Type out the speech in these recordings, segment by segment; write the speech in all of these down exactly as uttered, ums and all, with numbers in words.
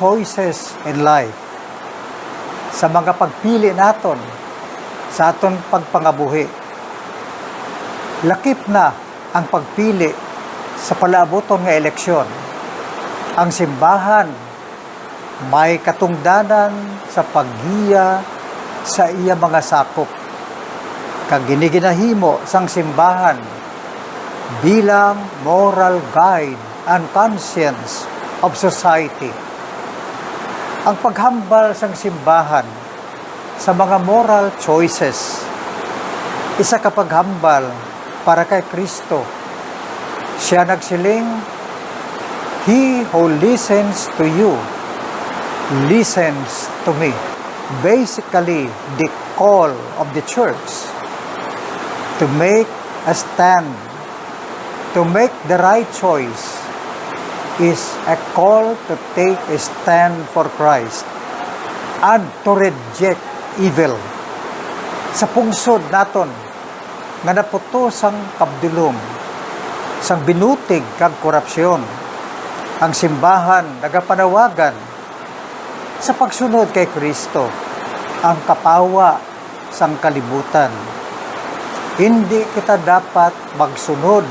choices in life, sa mga pagpili naton sa aton pagpangabuhi. Lakip na ang pagpili sa palaabuton nga eleksyon. Ang simbahan may katungdanan sa paggiya sa iya mga sakop, kag ini ginahimo sang simbahan bilang moral guide and conscience of society. Ang paghambal sang simbahan sa mga moral choices, isa ka paghambal para kay Kristo. Siya nagsiling, "He who listens to you listens to me." Basically, the call of the church to make a stand, to make the right choice, is a call to take a stand for Christ and to reject evil. Sa pungsod naton nga naputos sang kabdulom, sang binutig kag korupsyon, ang simbahan nagapanawagan sa pagsunod kay Kristo, ang kapawa sang kalibutan. Indi kita dapat magsunod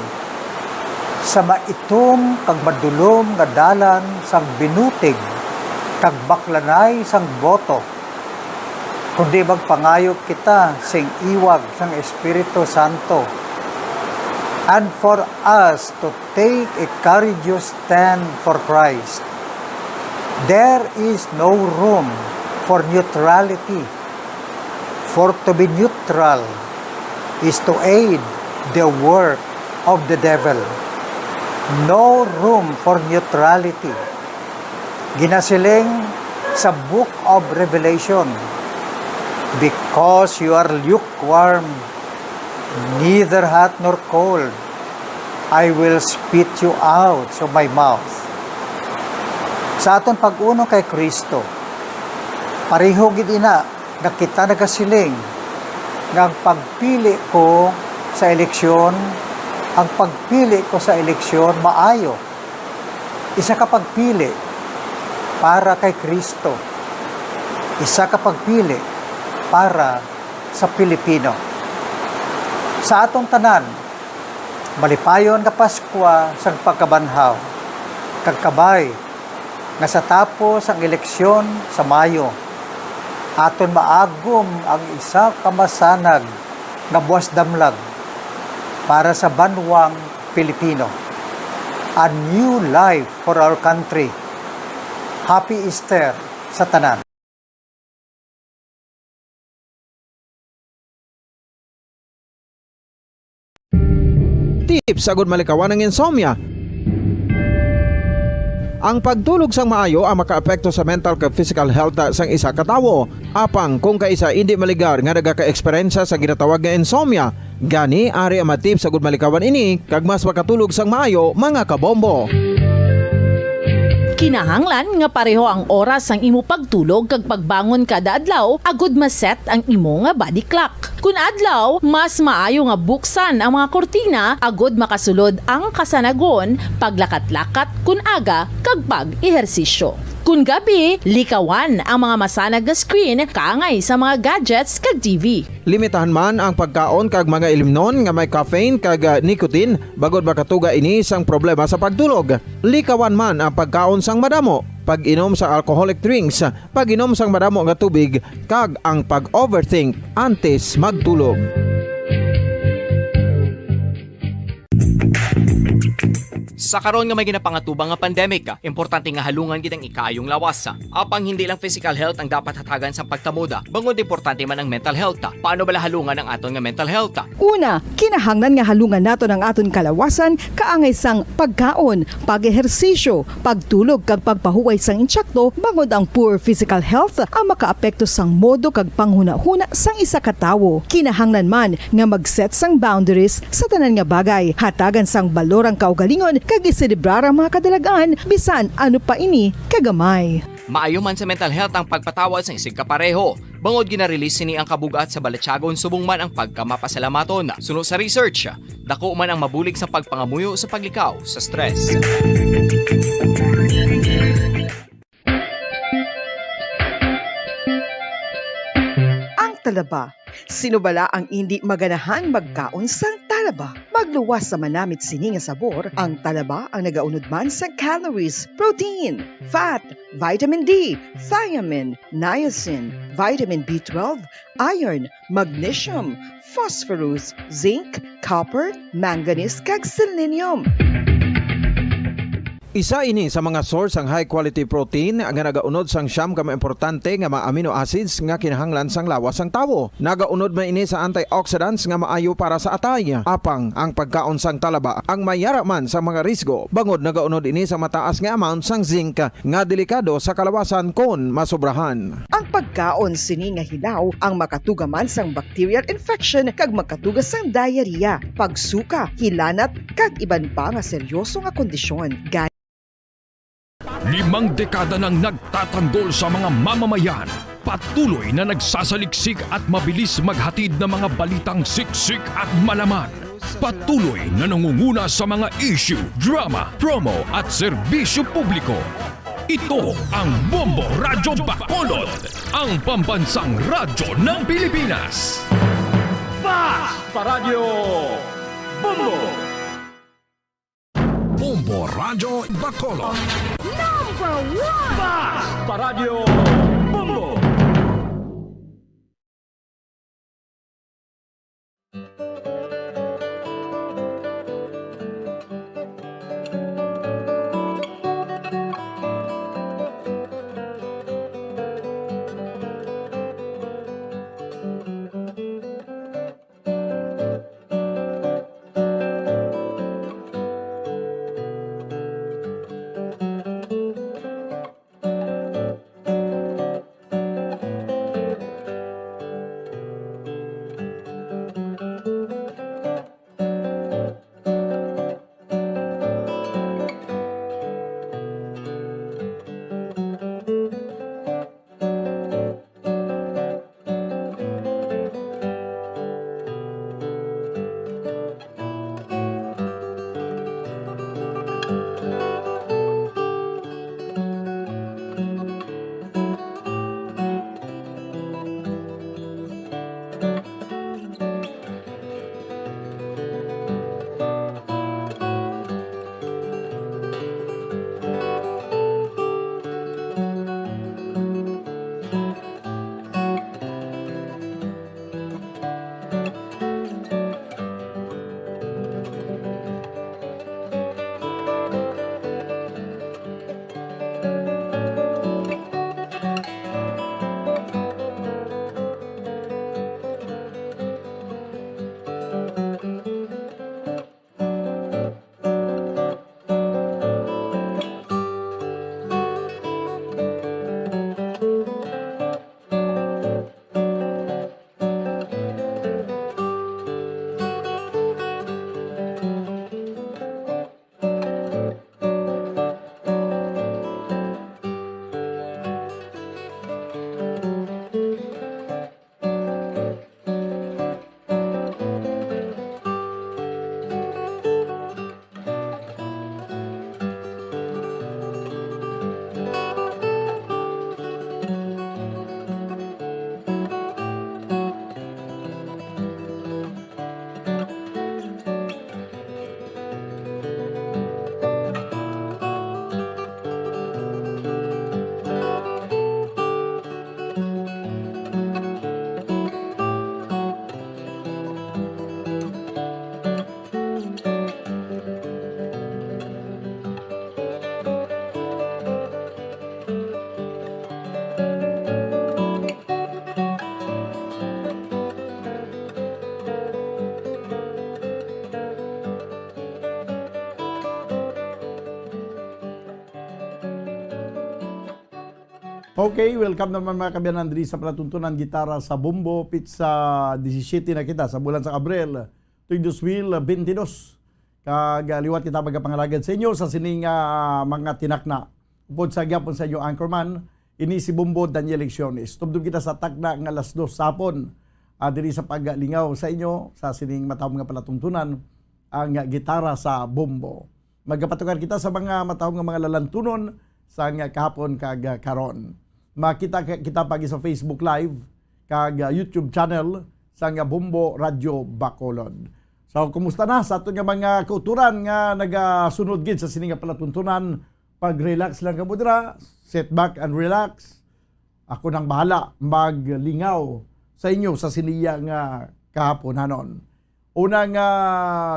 sa maitom kag madulom nga dalan sang binutig kag baklanay sang boto, kundi magpangayo kita sing iwag sang Espiritu Santo, and for us to take a courageous stand for Christ. There is no room for neutrality, for to be neutral is to aid the work of the devil. No room for neutrality. Ginasiling sa Book of Revelation, "Because you are lukewarm, neither hot nor cold, I will spit you out of my mouth." Sa aton pag-unong kay Kristo, pareho gid ina nga kita nagasiling nga ang pagpili ko sa eleksyon, ang pagpili ko sa eleksyon maayo. Isa ka pagpili para kay Kristo. Isa ka pagpili para sa Pilipino. Sa aton tanan, malipayon nga Paskwa sang pagkabanhaw, kag kabay nga sa tapos ang eleksyon sa Mayo, aton maagom ang isa ka masanag nga buwas damlag para sa banwang Pilipino. A new life for our country. Happy Easter sa tanan. Tips agud malikawan ang insomnia. Ang pagtulog sang maayo ang makaapekto sa mental kag physical health sang isa ka tawo. Apang kung kaisa indi maligar nga nagaka-eksperyensya sa ginatawag nga insomnia, gani ari ang mga tips agud malikawan ini kag mas makatulog sang maayo, mga kabombo. Kinahanglan nga pareho ang oras sang imo pagtulog kag pagbangon kada adlaw agud ma-set ang imo nga body clock. Kun adlaw, mas maayo nga buksan ang mga kurtina agud makasulod ang kasanagon, paglakat-lakat kun aga, kag pag-ehersisyo. Kun gabi, likawan ang mga masanag nga screen kaangay sa mga gadgets kag T V. Limitahan man ang pagkaon kag mga ilimnon nga may caffeine kag, ah, nicotine, bangod makatuga ini sang problema sa pagtulog. Likawan man ang pagkaon sang madamo, pag-inom sa alcoholic drinks, pag-inom sang madamo nga tubig, kag ang pag-overthink antes magtulog. Sa karon nga may ginapangatubang nga pandemic, importante nga halungan gid ang ikaayong lawas. Apang hindi lang physical health ang dapat hatagan sa pagtamuda, bangod importante man ang mental health. Paano bala halungan ang aton nga mental health? Una, kinahanglan nga halungan naton ang aton kalawasan kaangay sang pagkaon, pag-ehersisyo, pagtulog kag pagpahuway sang insakto, bangod ang poor physical health ang makaapekto sang modo kag panghunahuna sang isa ka tawo. Kinahanglan man nga mag-set sang boundaries sa tanan nga bagay. Hatagan sang balor ang kaugalingon kag iselebrar ang mga kadalag-an, bisan ano pa ini kagamay. Maayo man sa mental health ang pagpatawad sang isigkapareho, bangod gina-release sini ang kabug-at sa balatyagon subong man ang pagkamapasalamaton. Suno sa research, dako man ang mabulig sa pagpangamuyo sa paglikaw sa stress. talaba. Sino bala ang indi maganahan magkaon sang talaba? Magluwas sa manamit sini nga sabor, ang talaba ang nagaunod man sang calories, protein, fat, vitamin D, thiamine, niacin, vitamin B twelve, iron, magnesium, phosphorus, zinc, copper, manganese, kag selenium. Isa ini sa mga source sang high quality protein nga nagaunod sang siyam ka mga importante nga mga amino acids nga kinahanglan sang lawas sang tawo. Nagaunod man ini sa antioxidants nga maayo para sa atay. Apang ang pagkaon sang talaba ang mayara man sa mga risgo, bangod nagaunod ini sa mataas nga amount sang zinc nga delikado sa kalawasan kon masobrahan. Ang pagkaon sini nga hilaw ang makatuga man sang bacterial infection kag makatuga sang diarrhea, pagsuka, hilanat, kag iban pa nga seryoso nga kondisyon. Limang dekada nang nagtatanggol sa mga mamamayan, patuloy na nagsasaliksik at mabilis maghatid ng mga balitang siksik at malaman. Patuloy na nangunguna sa mga issue, drama, promo at serbisyo publiko. Ito ang Bombo Radyo Bacolod, ang pambansang radyo ng Pilipinas. Fast Paradyo Bombo! Bombo Radyo Bacolod. Number one! Fast Paradyo Bombo! Okay, welcome naman, mga kaabyanan, diri sa palatuntunan Gitara sa Bombo, pitsa disisyete na kita sa bulan sa Abril, tuig dos mil bentidós. Kag, ah, liwat kita magapangalagad sa inyo sa sining, ah, mga tinakna. Upod sa gihapon sa inyo anchorman, ini si Bombo Daniel Lecciones. Tubtob kita sa takna nga alas dos sa hapon, ah, diri sa paglingaw sa inyo sa sining matahom nga palatuntunan, ang Gitara sa Bombo. Magapatukan kita sa mga matahom nga mga lalantunon sa nga kahapon kag, ah, karon. Makita ka-, kita pagi sa Facebook Live, kag, ah, YouTube channel sang Bombo Radyo Bacolod. So, kumusta na sa aton nga mga kauturan nga nagasunod gid sa sini nga palatuntunan? Pag-relax lang kamo dira, sit back and relax. Ako nang bahala maglingaw sa inyo sa siniya nga kahaponanon. Una nga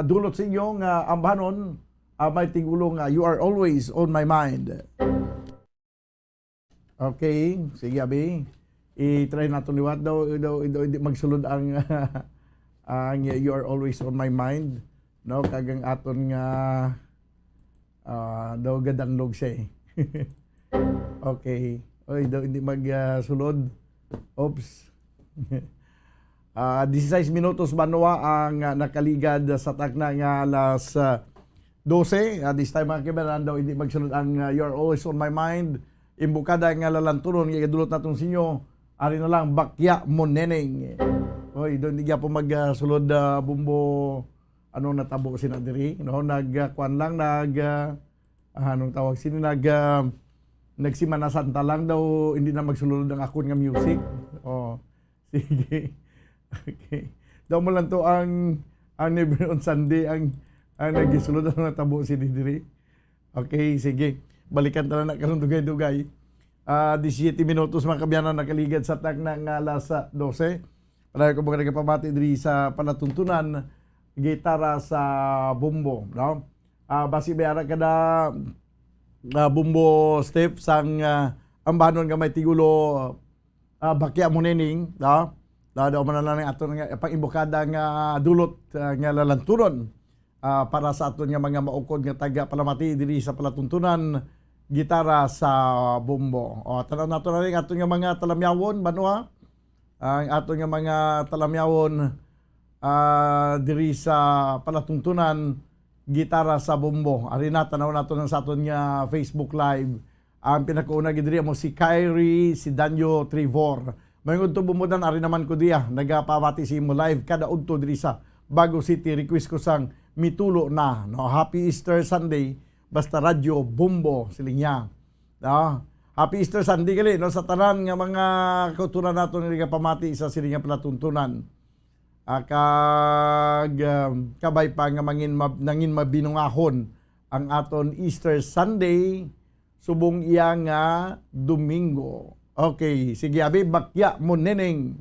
dulot sa inyo nga ambahanon, ah, may tigulo nga, "You are always on my mind." Okay, sige, abi. I-try naton liwat daw, daw, daw, hindi magsulod ang, ang "You are always on my mind." No, kag ang aton nga, ah, daw gadanlog siya eh. Okay. Oy, daw hindi mag, ah, sulod. Oops. Ah, dieciséis minutos, banwa, ang, ah, nakaligad sa takna nga alas, ah, dose. Ah, this time, mga kaibanan, daw hindi magsunod ang, ah, "You're Always on My Mind." Imbukada nga lalantunon nga igadulot naton sa inyo. Ari na lang, "Bakya Mo Neneng." Oy, daw hindi gyapon mag, ah, sulod, ah, Bombo. Ano natabo sina diri, no? Nag, ah, kuwan lang, nag, ah, ah, anong tawag sini? Nag, ah, nagsimana Santa lang daw, hindi na magsulod ang akon nga music. Oh, sige. Okay. Daw mo lang to ang, ang never on Sunday, ang, ang nagisulod ang natabo sini diri. Okay, sige. Balikan ta na karon dugay-dugay. Ah, disisyete minutos, mga kabyanan, nakaligad sa takna nga alas, ah, dose. Padayon ko mga nagapamati diri sa palatuntunan, gitara sa Bombo, no? Ah, basi may ara kada, ah, Bombo Steph sang, ah, ambahanon nga may tigulo, ah, "Bakya Mo Neneng", no? Daw man na lang aton nga pang-imbukada nga dulot, ah, nga lalantunon, ah, para sa aton nga mga maukod nga taga palamati diri sa palatuntunan, gitara sa Bombo. O, tan-aw nato na rin aton nga mga talamyawon, banwa. Ang aton nga mga talamyawon, ah, diri sa palatuntunan, gitara sa Bombo. Ari na, tan-aw nato na sa aton nga Facebook Live. Ang pinakauna gid diri amo si Kyrie, si Danyo Trevor. Mayong udto, Bombodan, ari naman ko diya. Nagapamati sa imo live kada udto diri sa Bago City. Request ko sang "Mitulo Na", no? Happy Easter Sunday, basta Radyo Bombo, siling niya. No? Happy Easter Sunday gali, no, sa tanan nga mga kauturan nato nga nagapamati sa sini nga palatuntunan. Ah, kag, um, kabay pa nga mangin mab-, nangin mabinungahon ang aton Easter Sunday subong iya nga Domingo. Okay, sige, abi, "Bakya Mo Neneng".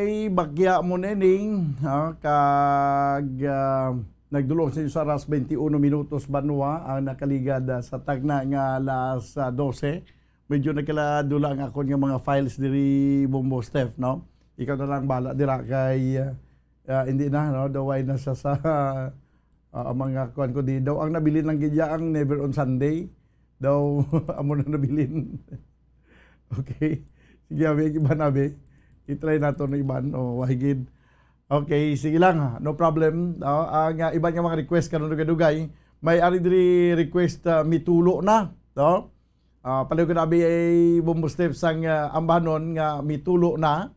Bagya mo nining, ah, kag, ah, nagdulong sa inyo sa oras, twenty-one minutos banwa ang nakaligad, ah, sa tagna nga alas, ah, dose. Medyo nagkaladula ang akon nga mga files diri, Bombo Steph, no? Ikaw na lang bala dira kay, ah, ah, hindi na, no? Daway na sa, sa, ah, ang mga kuan ko di. Daw ang nabilin lang gid ya ang Never on Sunday. Daw amo na nabilin. Okay. Sige, abi, ang iban, abi. I-try nato no iban. O, wahigid. Okay, sige lang. No problem. O, ang, ah, iban nga mga request karon dugay-dugay. May ari diri request, ah, mitulo na. No? Ah, palihog ko na abi ay Bombo Steph sang, ah, ambanon nga mitulo na.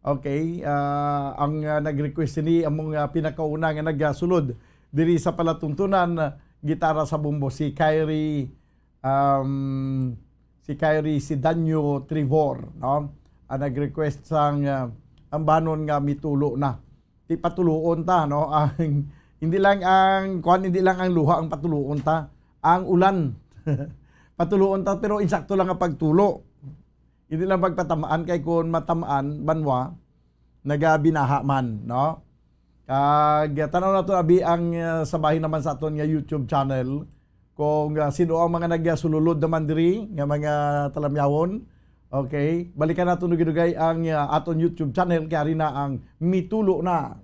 Okay, ah, ang, ah, nag-request sini among, ah, pinakauna nga nagasulod diri sa palatuntunan, ah, gitara sa bombo si Kyrie, um, si Kyrie Sidanyo Trevor, no? Ang nag-request sang, ah, ambanon nga mitulo na. Di patuloon ta, no? Ang, hindi lang ang, kuwan, hindi lang ang luha ang patuloon ta. Ang ulan. Patuloon ta, pero insakto lang ang pagtulo. Hindi lang pagpatamaan, kay kung matamaan, banwa, nagabinaha man, no? Kag, ah, tanaw nato abi ang, ah, sa bahin naman sa aton nga YouTube channel. Kung, ah, sino ang mga nagasululod naman diri nga mga talamyawon. Okay, balikan nato dugay-dugay ang, ah, aton YouTube channel, kay ari na ang mitulo na.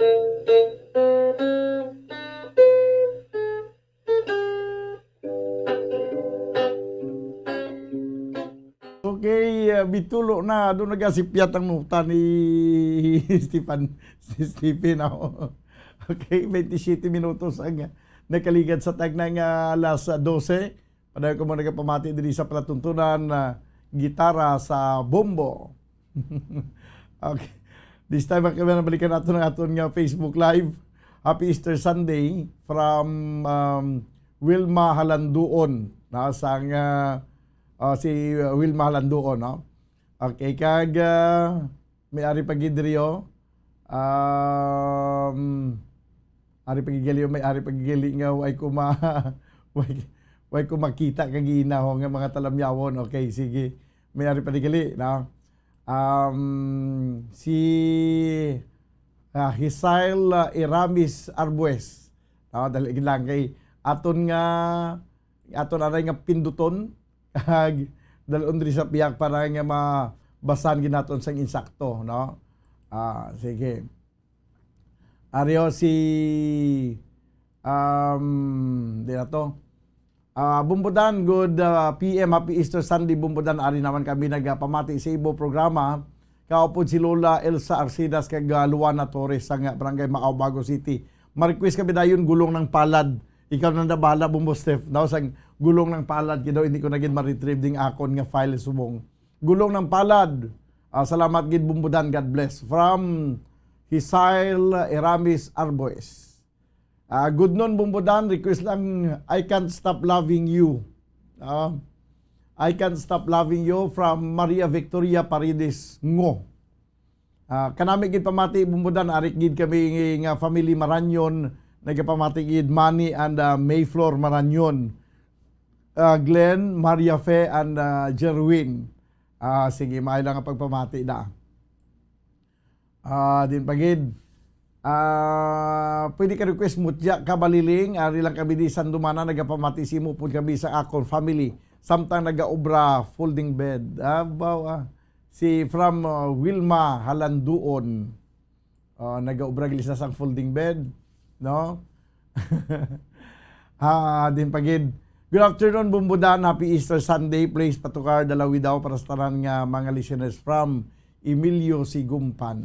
Okay, ah, bitulo na. Doon nagasipyat ang nota ni Stephen, si Stephen, oh. Okay, twenty-seven minutos ang nakaligad sa tagna nga alas dose. Padayon ko mo nagapamati diri sa palatuntunan, ah, gitara sa bombo. Okay. This time, ang kami nabalikan nato ng aton nga Facebook Live. Happy Easter Sunday from, um, Wilma Halanduon. Na, sang, ah, ah, si, uh, Wilma Halanduon, no? Okay, kag, ah, may ari pa gid diri, oh. Um, ari pa gid gali, oh, may ari pa gid gali nga way ko ma-, way, way ko makita kag ginaho nga mga talamyawon. Okay, sige. May ari pa gid gali, no? Um, si, ah, Hisael, ah, Iramis Arbues. No, dali lang kay aton nga, aton anay nga pinduton, kag dalon diri sa pihak para nga mabasan gid naton sang insakto, no? Ah, sige. Ari, oh, si, um, di na to. Ah, Bumbudan, good, ah, P M, happy Easter Sunday, Bumbudan. Ari naman kami nagapamati sa ibo programa. Kaupod si Lola Elsa Arcidas kag, ah, Luana Torres sa nga Barangay Maaw, Bago City. Ma-request kami dayon, Gulong ng Palad. Ikaw na na bahala, Bumbo Steph. Daw sang Gulong ng Palad, kay daw hindi ko na gid ma-retrieve ding akon nga file subong. Gulong ng Palad. Ah, salamat gid, Bumbudan. God bless. From Hisael Eramis Arboes. Ah, good noon, Bumbudan. Request lang, I Can't Stop Loving You. Ah, I Can't Stop Loving You from Maria Victoria Paredes Ngo. Ah, kanami gid pamati, Bumbudan, ari gid kami nga family Maranyon, nagapamati gid Manny and, ah, Mayflor Maranyon. Ah, Glenn, Maria Fe, and, ah, Jerwin. Ah, sige, maayo lang ang pagpamati na. Ah, din pa gid. Ah, pwede ka request, Mutya Kabaliling, ari lang kami di Sandumana, nagapamati sa imo pud kami sa akon family. Samtang nagaobra, folding bed. Ah, baw, ah. Si from, uh, Wilma Halanduon. Uh, nagaubra gali sa sang folding bed, no? Ah, din pa gid. Good afternoon, Bumbudan. Happy Easter Sunday. Please, patukar Dalawi daw para sa tanan nga mga listeners from Emilio Sigumpan.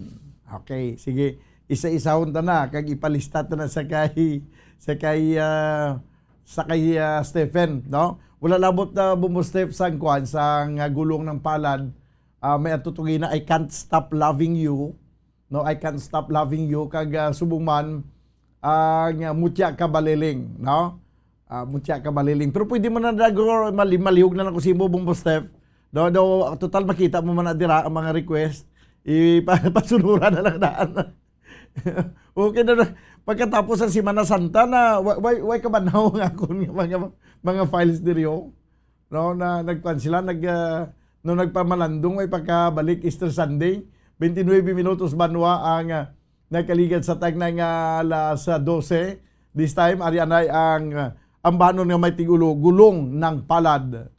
Okay, sige. Isa-isahon ta na, kag ipalista ta na sa kay, sa kay, ah, sa kay, ah, Stephen, no? Wala labot na, Bumbo Steph, sang kuan, sang, ah, Gulong ng Palad. Ah, may atutugina, I Can't Stop Loving You, no? I Can't Stop Loving You, kag, ah, subong man, ah, nga Mutya Kabaliling, no? Ah, Mutya Kabaliling. Pero pwede mo na nag-, mali-, malihog na lang ko si mo, Bumbo Steph. Do, do, total, makita mo man na dira ang mga request. Ipa-, pasunuran na lang daan. Okay na, na. Pagkatapos sa Semana Santa na, wa-, way, way kabanaw nga akon nga mga, mga files diri, oh. No, na nagkuan sila, nag, ah, no, nagpamalandong, may pagkabalik Easter Sunday. Twenty-nine minutos banwa ang, ah, nagkaligad sa tagna nga alas dose. This time, ari anay ang, ah, ambanon nga may tigulo, Gulong ng Palad.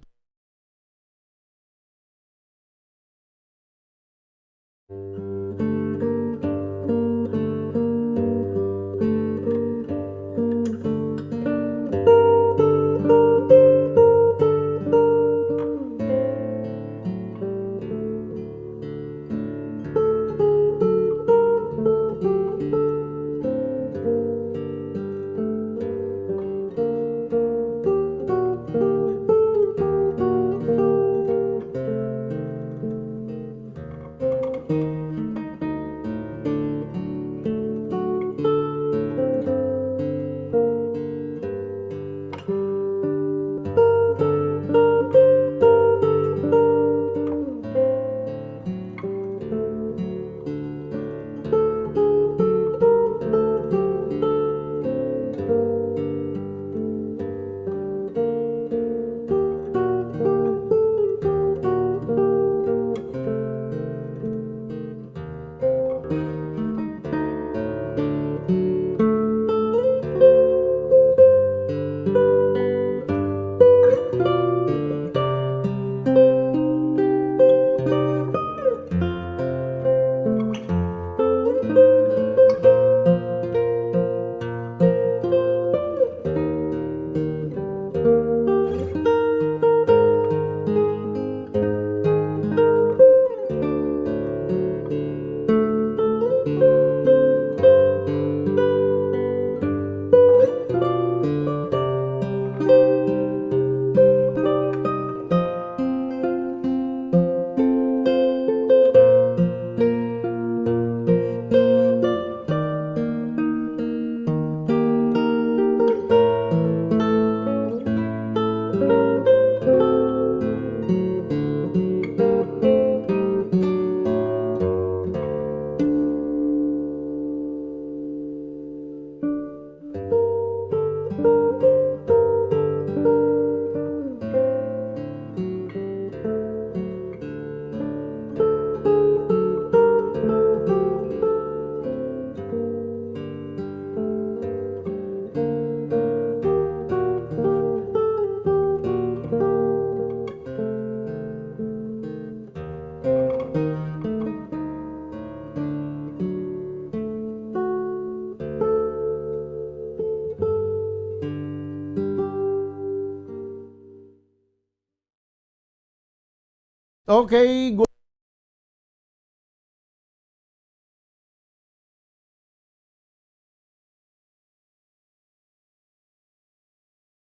Okay, go.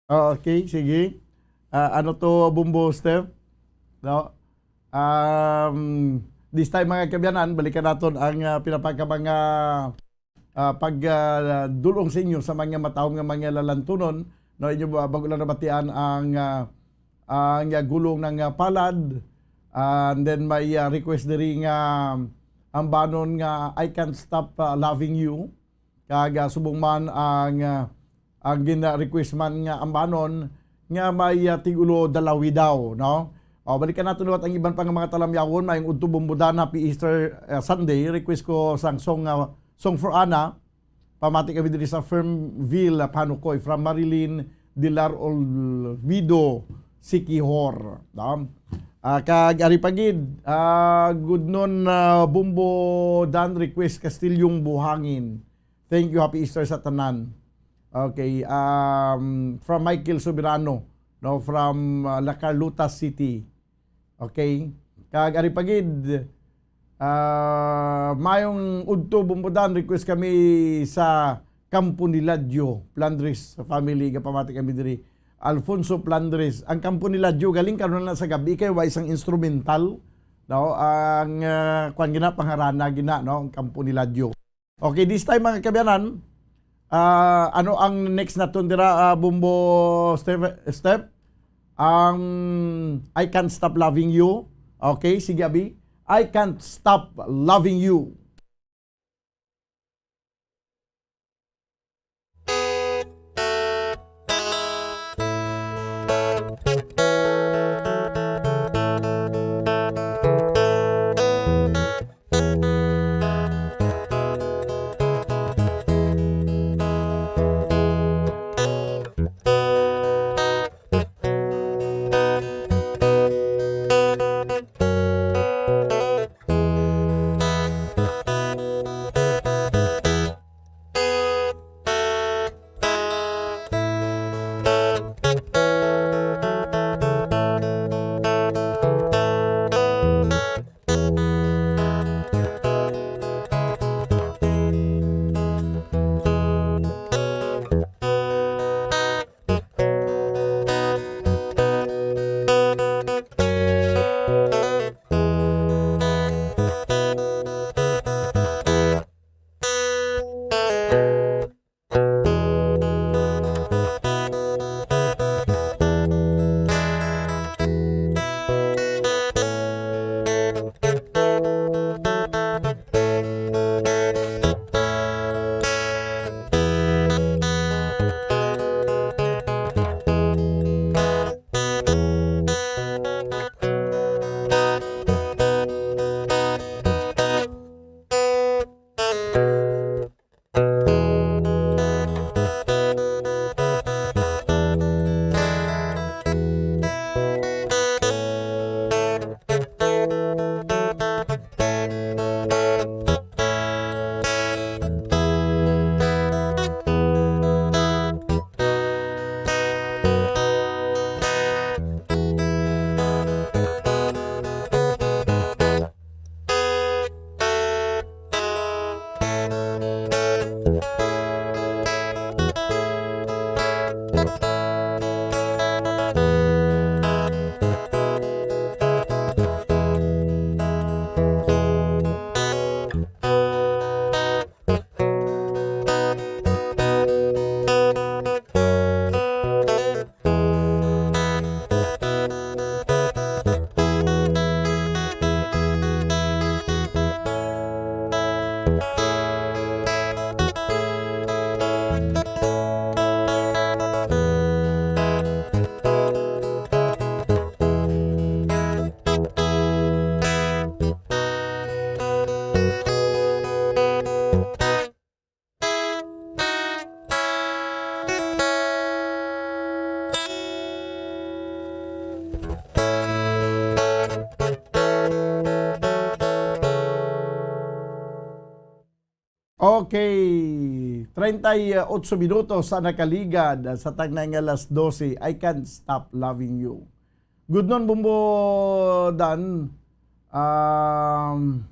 Ah, okay, sige. Ah, ano to, Bumbo Steph? No? Um, this time, mga kabyanan, balikan naton ang, ah, pinapaka mga, ah, pag, ah, dulong sa inyo sa mga matahom nga mga lalantunon, no? Inyo ba, bago lang nabatian ang, ah, ang, ah, gulong ng, ah, palad, and then may, ah, request diri nga ambanon nga "I Can't Stop, ah, Loving You." Kag, ah, subong man ang, ah, ang gina-request man nga ambanon nga may, ah, tigulo dalawi daw, no? O, balikan naton liwat ang iban pa nga mga talamyawon. Maayong udto, Bumbo Dan, happy Easter, ah, Sunday. Request ko sang song, ah, Song for Ana. Pamati kami diri sa Fernville, ah, Panukoy, from Marilyn Dilar Olvido, Siquijor, no? Ah, kag ari pa gid, ah, gudnon, ah, Bumbo Dan, request Kastilyong Buhangin. Thank you, happy Easter sa tanan. Okay, um, from Michael Soberano, no, from, uh, La Carlota City. Okay? Kag ari pa gid, ah, maayong udto, Bumbo Dan, request kami sa Campo Niladio, Plandres family, gapamati kami diri. Alfonso Plandres, ang Campo Niladio, galing karon na sa gabi, kay wa isang instrumental, no? Ang, ah, kwan gina, pangarana gina, no? Ang Campo Niladio. Okay, this time, mga kabyanan, ah, ano ang next naton dira, ah, Bumbo Step? Step? Ang "I Can't Stop Loving You." Okay, sige, abi. "I Can't Stop Loving You." Okay, treinta y ocho minutos ang nakaligad sa tagnay nga alas dose. "I Can't Stop Loving You." Good noon, Bumbo Dan. Um,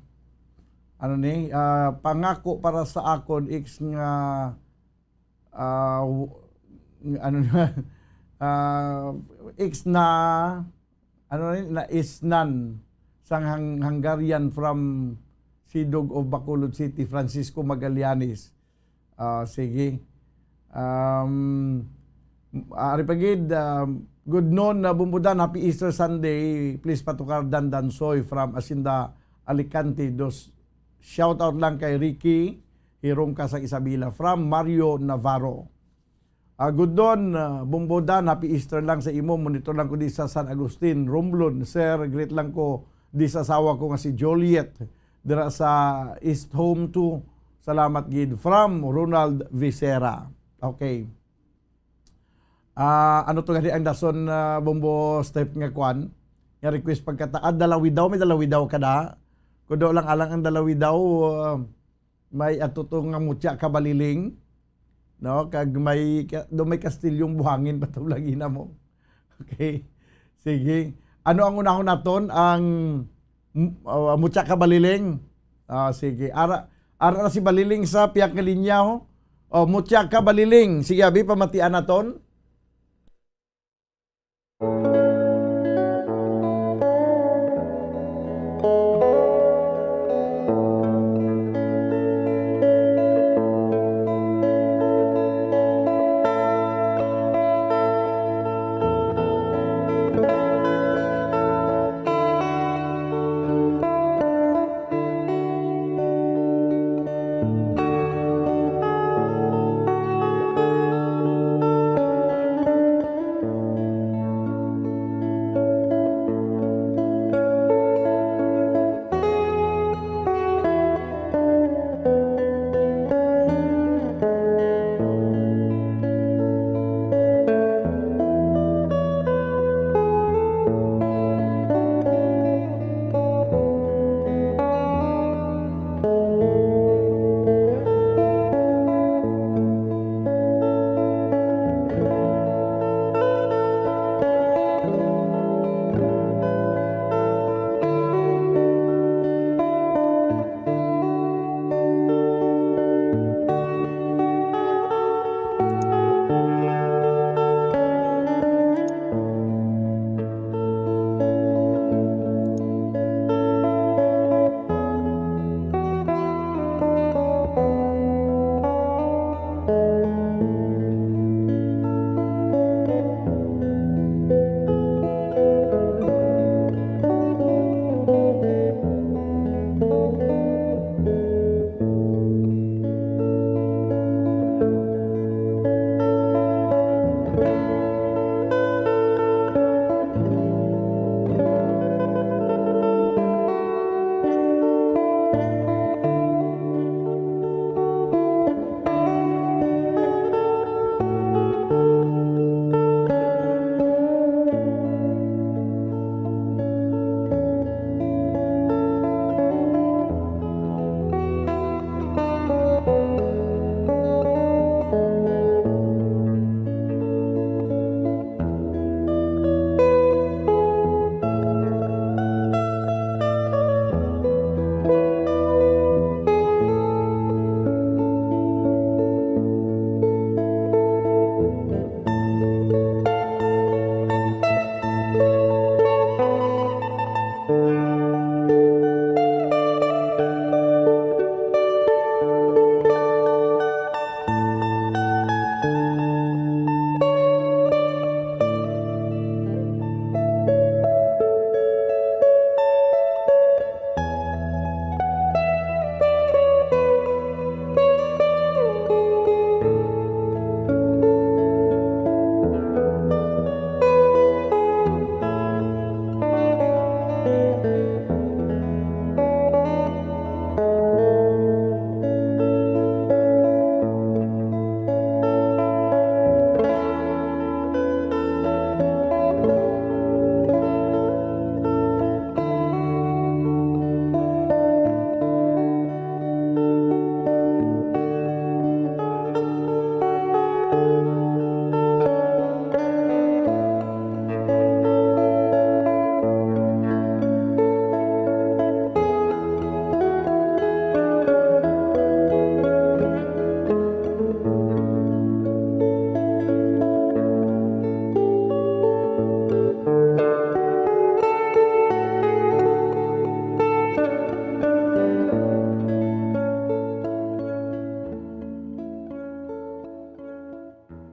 ano ni? Ah, pangako para sa akon, ex nga, ah, w-, ano na, ah, ex na, ano ni? Na isnan sang Hung-, Hungarian from Sidog of Bacolod City, Francisco Magallanes. Ah, sige. Um, ari pa gid, um, good noon na Bumbudan, happy Easter Sunday. Please patukar Dan Dansoy from Hacienda Alicante. Dos, shout out lang kay Ricky Hirongka sa Isabela from Mario Navarro. Ah, good noon, ah, Bumbudan, happy Easter lang sa imo. Monitor lang ko di sa San Agustin, Romblon. Sir, greet lang ko di sa asawa ko nga si Juliet, dira sa East Home two. Salamat gid. From Ronald Vicera. Okay. Ah, ano to gani ang dason, ah, Bombo Step nga kwan? Nga request pagkata, ah, dalawidaw, may dalawidaw ka da? Kudo lang alang ang dalawidaw, ah, may ato to nga mutya ka baliling, no? Kag may ka-, do may kastilyong buhangin pa to lagi na mo. Okay. Sige. Ano ang unahon naton? Ang, m-, ah, mutya ka baliling? Ah, sige. Ara, ara na si Baliling sa pihak nga linya, ho. Oh, mutya ka baliling. Sige, abi, pamatian naton.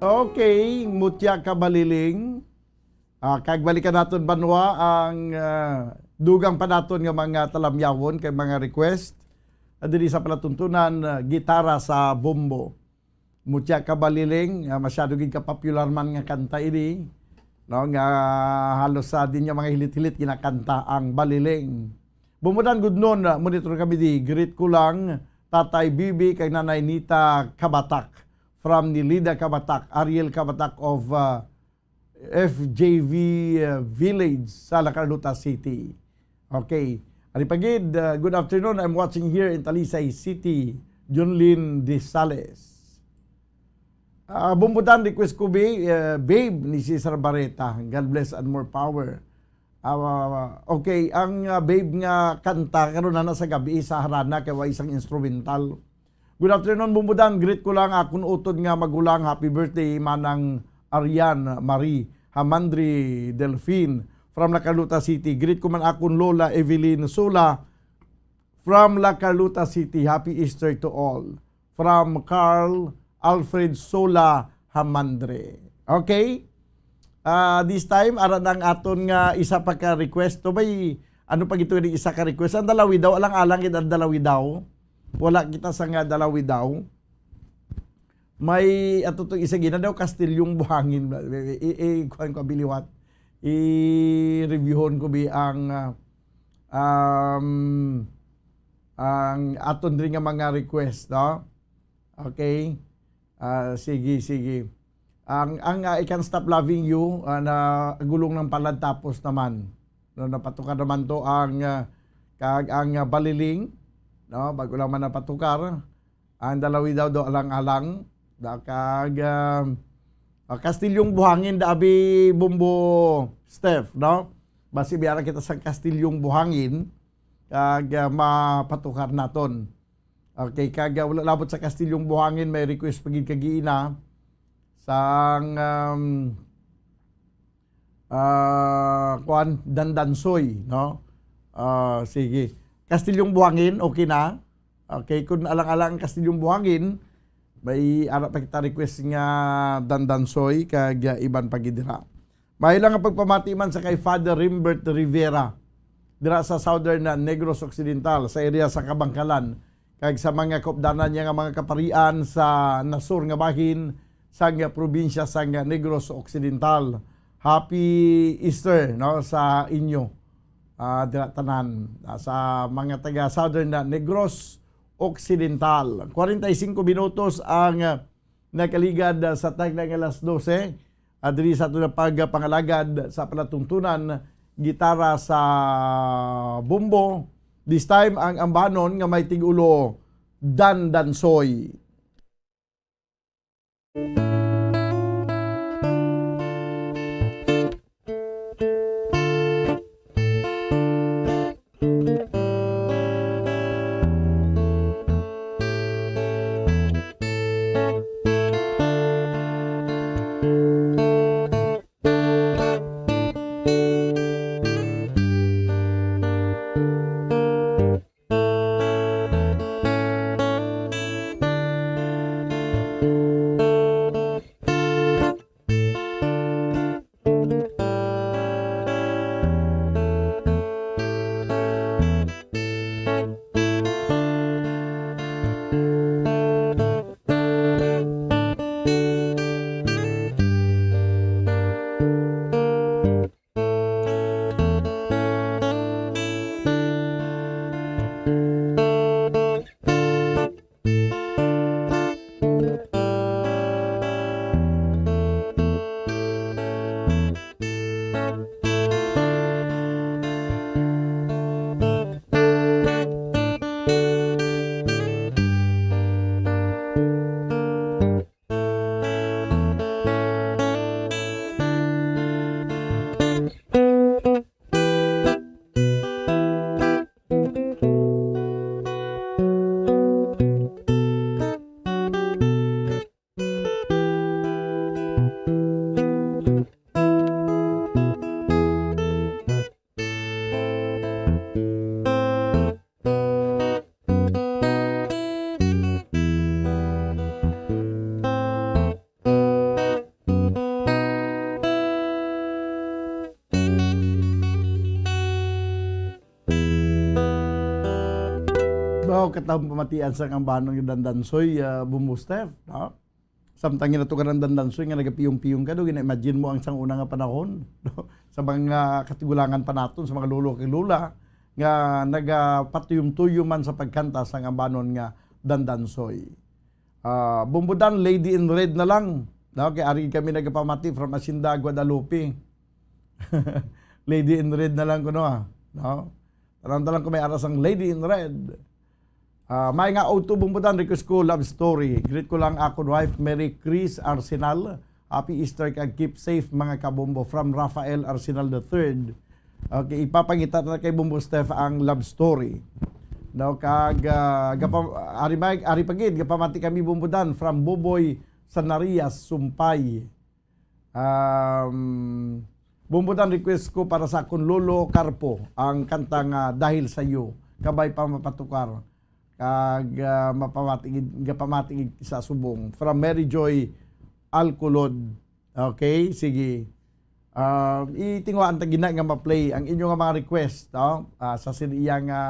Okay, mutya ka baliling. Ah, kag balikan naton, banwa, ang, ah, dugang pa naton nga mga talamyawon kay mga request. Ah, diri sa palatuntunan, ah, gitara sa bombo. Mutya ka baliling, ah, masyado gid ka popular man nga kanta ini, no, nga halos sa din nga mga hilit-hilit ginakanta ang baliling. Bumudan gud nun, ah, monitor kami di. Greet ko lang Tatay Bibi kag Nanay Nita Kabatak from Nilida Kabatak, Ariel Kabatak of, ah, F J V, uh, Village sa La Carlota City. Okay. Ari pa gid, uh, good afternoon. I'm watching here in Talisay City. Junlin De Sales. Ah, bumbutan, request ko, bi-, uh, Babe ni Cesar Barreta. God bless and more power. Ah, okay, ang, ah, Babe nga kanta karon na sa gabi sa harana kay wa isang instrumental. Good afternoon, Bumbudan. Greet ko lang akon utod nga magulang. Happy birthday, Manang Arian Marie Hamandri Delfin from La Carlota City. Greet ko man akon Lola Evelyn Sula from La Carlota City. Happy Easter to all. From Carl Alfred Sula Hamandre. Okay? Ah, this time, ara na ang aton nga isa pa ka request. To may, ano pa gito ni isa ka request? Ang Dalawi daw, alang-alang gid ang Dalawi daw. Wala kita sa nga Dalawi daw. May, ato to isa gina daw, Kastilyong Buhangin. I, i, kuwan ko, biliwat. I-reviewon ko bi ang, ah, um, ang aton diri nga mga request, no? Okay. Ah, sige, sige. Ang, ang, ah, I Can't Stop Loving You, ah, na gulong ng palad tapos naman. No, napatukar naman to ang, ah, kag ang, ah, baliling, no? Bago lang man napatukar. Ang Dalawi daw do alang-alang. Da kag, ah, ah, Kastilyong Buhangin da abi Bumbo Steph, no? Basi biara kita sa Kastilyong Buhangin kag, ah, mapatukar naton. Okay, kag, ah, wala labot sa Kastilyong Buhangin, may request pa gid kag ina sang, um, ah, kuan, Dandansoy, no? Ah, sige. Kastilyong Buhangin, okay na? Okay, kung alang-alang ang Kastilyong Buhangin, may ara pa kita request nga Dandansoy, kag, ah, iban pa gid dira. May lang nga pagpamati man sa kay Father Rimbert Rivera, dira sa Southern, ah, Negros Occidental, sa area sa Kabangkalan, kag sa mga kaupdanan niya nga mga kaparian sa nasur nga bahin sang probinsya sang Negros Occidental. Happy Easter, no, sa inyo, ah, dira tanan, ah, sa mga taga Southern, ah, Negros Occidental. Kwarenta y singko minutos ang, ah, nakaligad, ah, sa tagna nga alas dose. Ah, diri sa aton nga pagpangalagad sa palatuntunan, gitara sa bombo. This time, ang ambanon nga may tig-ulo, Dandansoy. Katawang pamatian sang ambanon nga Dandansoy, ah, Bombo Steph, no? Samtang ginato ka ng Dandansoy nga nagapiyong-piyong ka, do, gina-imagine mo ang sang una nga panahon, no? Sa mga katigulangan pa naton, sa mga lolo kag lola, nga nagapatuyom-tuyom man sa pagkanta sang ambanon nga Dandansoy. Ah, Bombo Dan, Lady in Red na lang. No? Kay ari kami nagapamati from Hacienda Guadalupe. Lady in Red na lang kuno, ah. No? Tanan-tanan ko may aras ang Lady in Red. Ah, may nga auto, Bombo Dan, request ko love story. Greet ko lang akon wife, Mary Chris Arsenal. Happy Easter kag keep safe, mga kabombo. From Rafael Arsenal the third. Okay, ipapangita na kay Bombo Steph ang love story. No, kag, ah, gapa-, ari, may, ari pa gid, gapamati kami, Bombo Dan, from Boboy Sanarias, Sumpay. Um, Bombo Dan, request ko para sa akon lolo Carpo, ang kanta nga Dahil Sa'yo, kabay pa mapatukar. Kag, ah, mapamati gid, gapamati gid sa subong. From Mary Joy Alcolod. Okay, sige. Ah, itinguhaan ta gina nga ma-play ang inyo nga mga request, no? Ah, sa sini iya nga,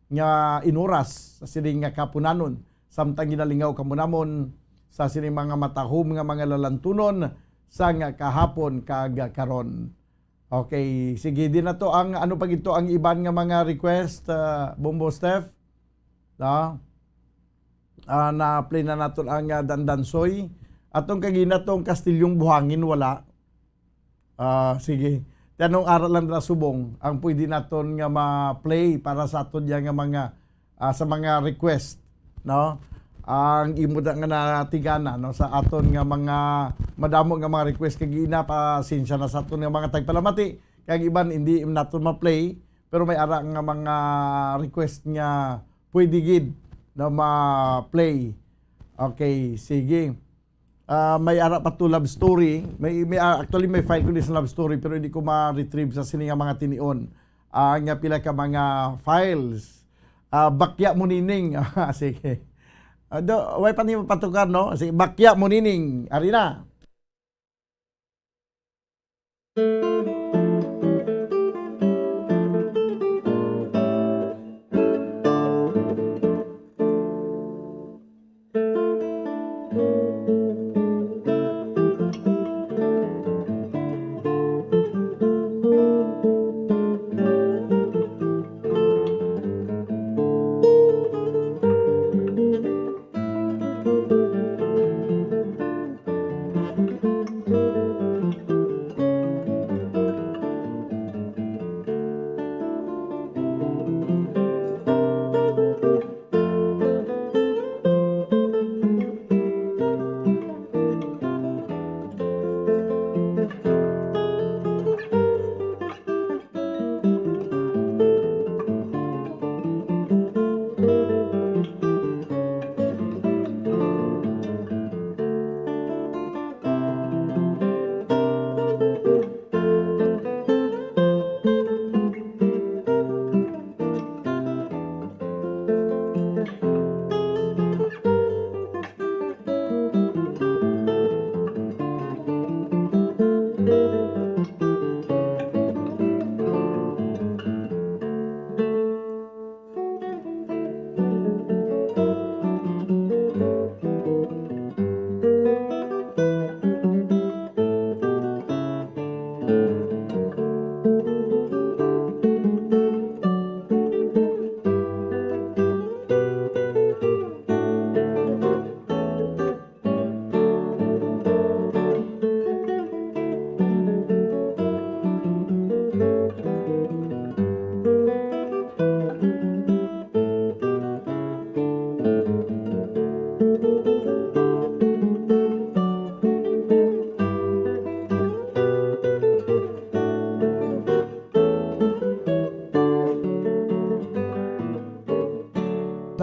nga inuras, sa sini nga kapunanon, samtang ginalingaw kamo namon sa sini mga matahom nga mga lalantunon sang kahapon kag karon. Okay, sige, di na to ang, ano pa gito ang iban nga mga request, ah, Bombo Steph? No? Ah, na-play na naton ang, ah, Dandansoy. Atong kagina tong Kastilyong Buhangin, wala. Ah, sige. Tanong ara lang ra subong ang pwede naton nga ma-play para sa aton diya nga mga, ah, sa mga request, no? Ang imo da nga natigana, no, sa aton nga mga madamo nga mga request kagina, pasensya na sa aton nga mga tagpalamati kag iban hindi naton ma-play, pero may ara nga mga request nga pwede gid na ma-play. Okay, sige. Ah, may ara pa to love story. May, may, ah, actually, may file ko ni sa love story, pero hindi ko ma-retrieve sa sini nga mga tinion. Ah, nga pila ka mga files. Ah, bakya mo nining. Ah, sige. Ah, do, way pa ni mapatukar, no? Sige, bakya mo nining. Ari na.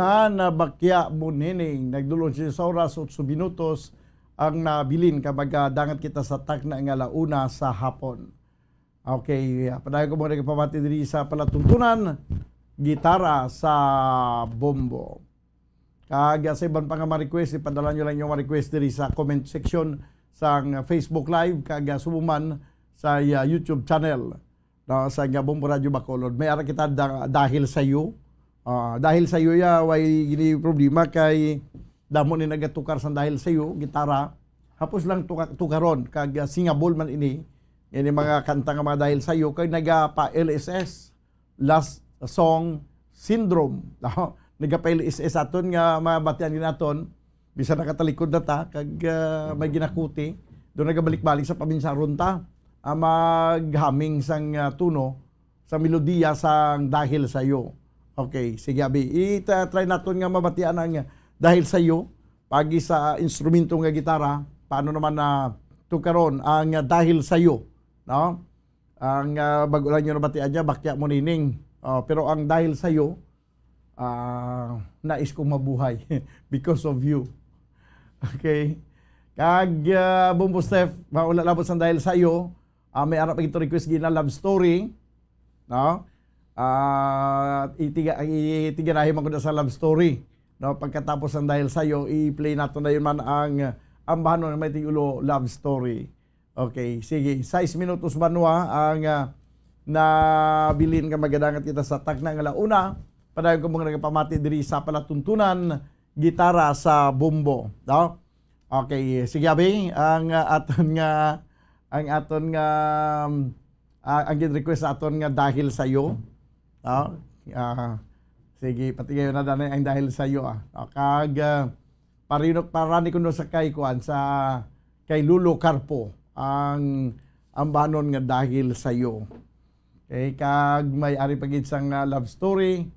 Na, nabakya mo nining. Nagdulong siya sa oras, otso minutos ang nabilin, kag magadangat kita sa takna nga la una sa hapon. Okay, ah, padayon ko mga nagpamati diri sa palatuntunan, gitara sa bombo. Kag, ah, sa iban pa nga mga request, ipadala nyo lang yung mga request diri sa comment section sa Facebook Live, kag, ah, subong man sa, ah, YouTube channel, no, sa nga Bombo Radio Bacolod. May ara kita da-, dahil sa iyo. Ah, dahil sa iyo ya, way gini problema kay damo ni nagatukar sang dahil sa iyo, gitara. Hapos lang tuka-, tukaron kag, ah, singable man ini. Ini mga kanta nga mga dahil sa iyo kay nagapa-L S S, last song syndrome. Nagapa-L S S aton nga mabatian din aton. Bisan nakatalikod na ta kag, ah, may ginakuti, do nagabalik-balik sa paminsaron ta. Ah, maghaming sang, ah, tuno sa melodiya sang Dahil Sa'yo. Okay, sige, abi. I-try naton nga mabatian ang Dahil Sa'yo. Pagi sa instrumento nga gitara, paano naman na tukaron ang Dahil Sa'yo, no? Ang, ah, bago lang nyo nabatian niya, bakya mo nining. Oh, pero ang Dahil Sa'yo, ah, nais kong mabuhay because of you. Okay? Kag, ah, Bombo Steph, maula labot sang Dahil Sa'yo, ah, may ara pa gito request gina love story. No? Ah, itiga-, itiganahi man ko na sa love story. No? Pagkatapos ang Dahil Sa'yo, i-play nato na yun man ang, ah, Ambahanon nga May Tigulo love story. Okay, sige. Sais minutos ba, Noah, ang, ah, nabilin nga magadangat kita sa tagna nga launa. Padayon ko mga nagapamati diri sa palatuntunan, gitara sa bombo. No? Okay, sige, abi, ang, ah, aton nga, ang aton nga, um, ah, ang gin-request sa aton nga Dahil Sa'yo. No? Ah, sige, pati kayo na danay ang Dahil Sa'yo, ah. No? Kag, ah, parinok, parani ko no sa kay kuan, sa kay Lolo Carpo, ang Ambahanon nga Dahil Sa'yo. Okay, kag may ari pa gid sang, ah, love story.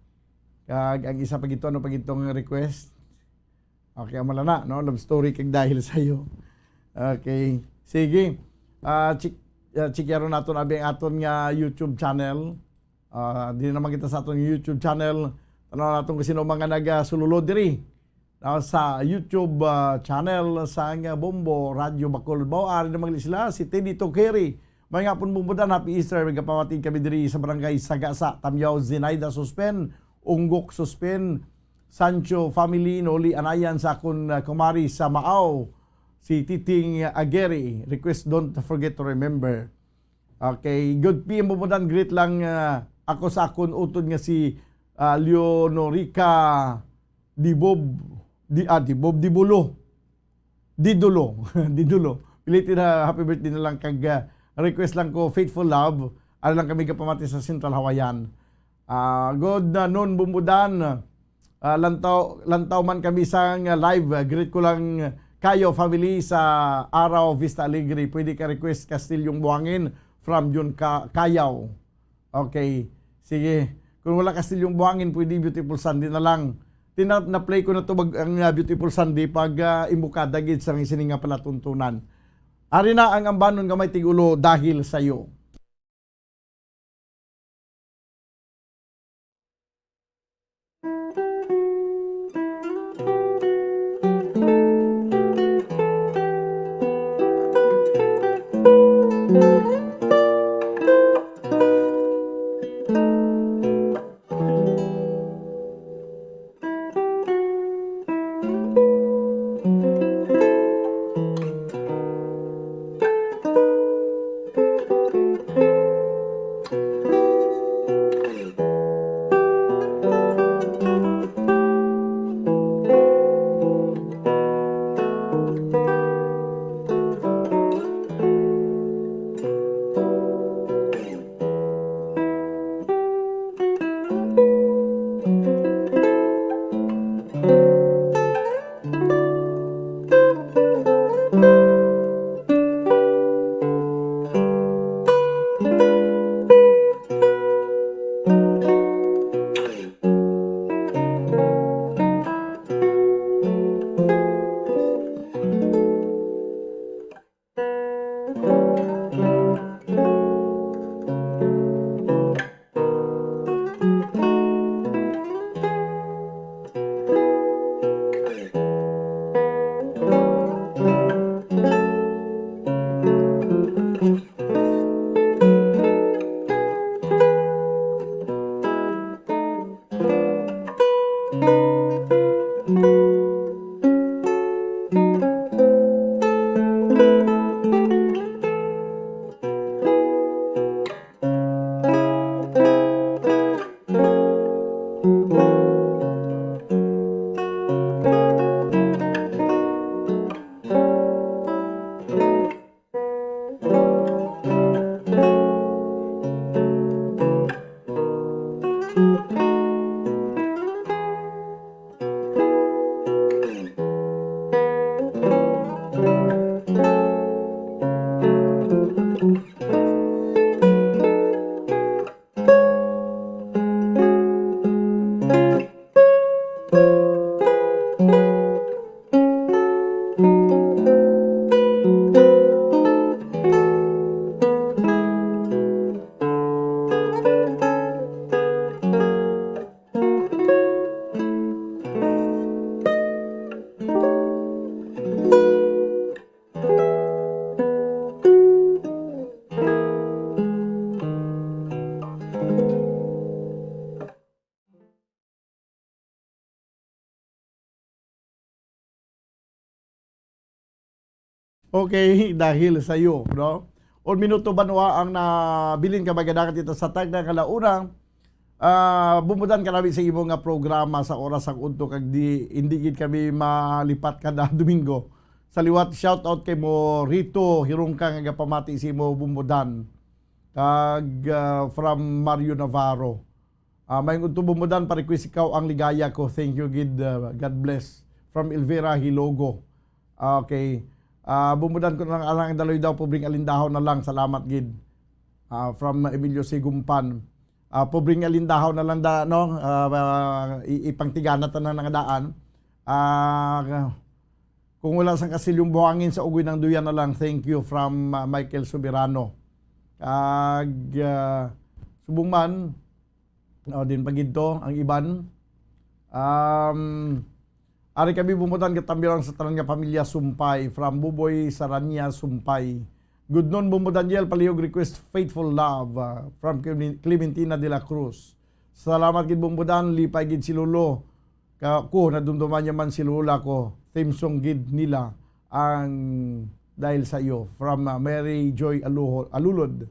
Kag ang isa pa gid to, ano pa gid to nga request? Okay, amo lang na, no? Love story kag Dahil Sa'yo. Okay. Sige. Ah, check, ah, check naton abi ang aton nga YouTube channel. Ah, di naman kita sa aton YouTube channel. Tanaw naton kung sino mga nagasululod diri. Ah, sa YouTube, ah, channel sa nga Bombo Radyo Bacolbao, ari naman sila, si Teddy Tokeri. May nga pun Bombo Dan, happy Easter. May kapamatig kami diri sa barangay Sagasa, Tamyaw, Zinaida Suspen, Unggok Suspen, Sancho family, Noli Anayan sa akon, ah, kumari sa Maaw, si Titing Ageri. Request, don't forget to remember. Okay, good P M Bombo Dan, greet lang, ah, ako sa akon utod nga si, ah, Leonorica Dibob, di, ah, Dibob, Dibulo. Didulo, Didulo. Belated na happy birthday na lang kag, ah, request lang ko, Faithful Love. Ari lang kami kapamati sa Central Hawaiian. Ah, good, ah, noon, Bombo Dan. Ah, lantaw, lantaw man kami sang, ah, live. Ah, greet ko lang kayo, family, sa Araw, Vista Alegre. Pwede ka request Kastilyong Buhangin from Jun Ka-, Kayaw. Okay. Sige. Kung wala Kastilyong Buhangin, pwede Beautiful Sunday na lang. Tina-, na-play ko na to bag-, ang, ah, Beautiful Sunday pag, ah, imbukada gid sa sining nga palatuntunan. Ari na ang Ambahanon nga May Tigulo, Dahil Sa'yo. Okay, dahil sa iyo, no? Un minuto banwa ang nabilin ka magadagat ito sa tagna nga launa. Ah, bumudan ka namin sa imo nga programa sa oras sang udto kag di, hindi gid kami malipat kada Domingo. Sa liwat, shout out kay mo Rito Hirungka nga gapamati sa imo bumudan. Kag, ah, from Mario Navarro. Ah, may udto bumudan, pa-request ikaw ang ligaya ko. Thank you gid, ah, God bless. From Elvira Hilogo. Ah, okay. Ah, bumudan ko na lang alang daloy daw, pobreng alindahaw na lang. Salamat gid. Ah, from Emilio Sigumpan. Ah, pobreng alindahaw na lang da, no? Ah, ah, i-, ipangtigana ta na nga daan. Ah, kung wala sang kasilyong buhangin sa ugoy ng duyan na lang. Thank you from, ah, Michael Soberano. Kag, ah, subong man, o, din pa gid to, ang iban. Um, ari kami bumutan, gatambirang sa tanan nga pamilya Sumpay, from Buboy Sarania Sumpay. Good noon, Bumbo Daniel, palihog request Faithful Love, ah, from Clemen-, Clementina de la Cruz. Salamat gid, Bumbo Dan, lipay gid si Lolo. Ka, ko, nadumduman niya man si Lola ko. Theme song gid nila ang Dahil sa Iyo, from, ah, Mary Joy Aluho-, Alulod.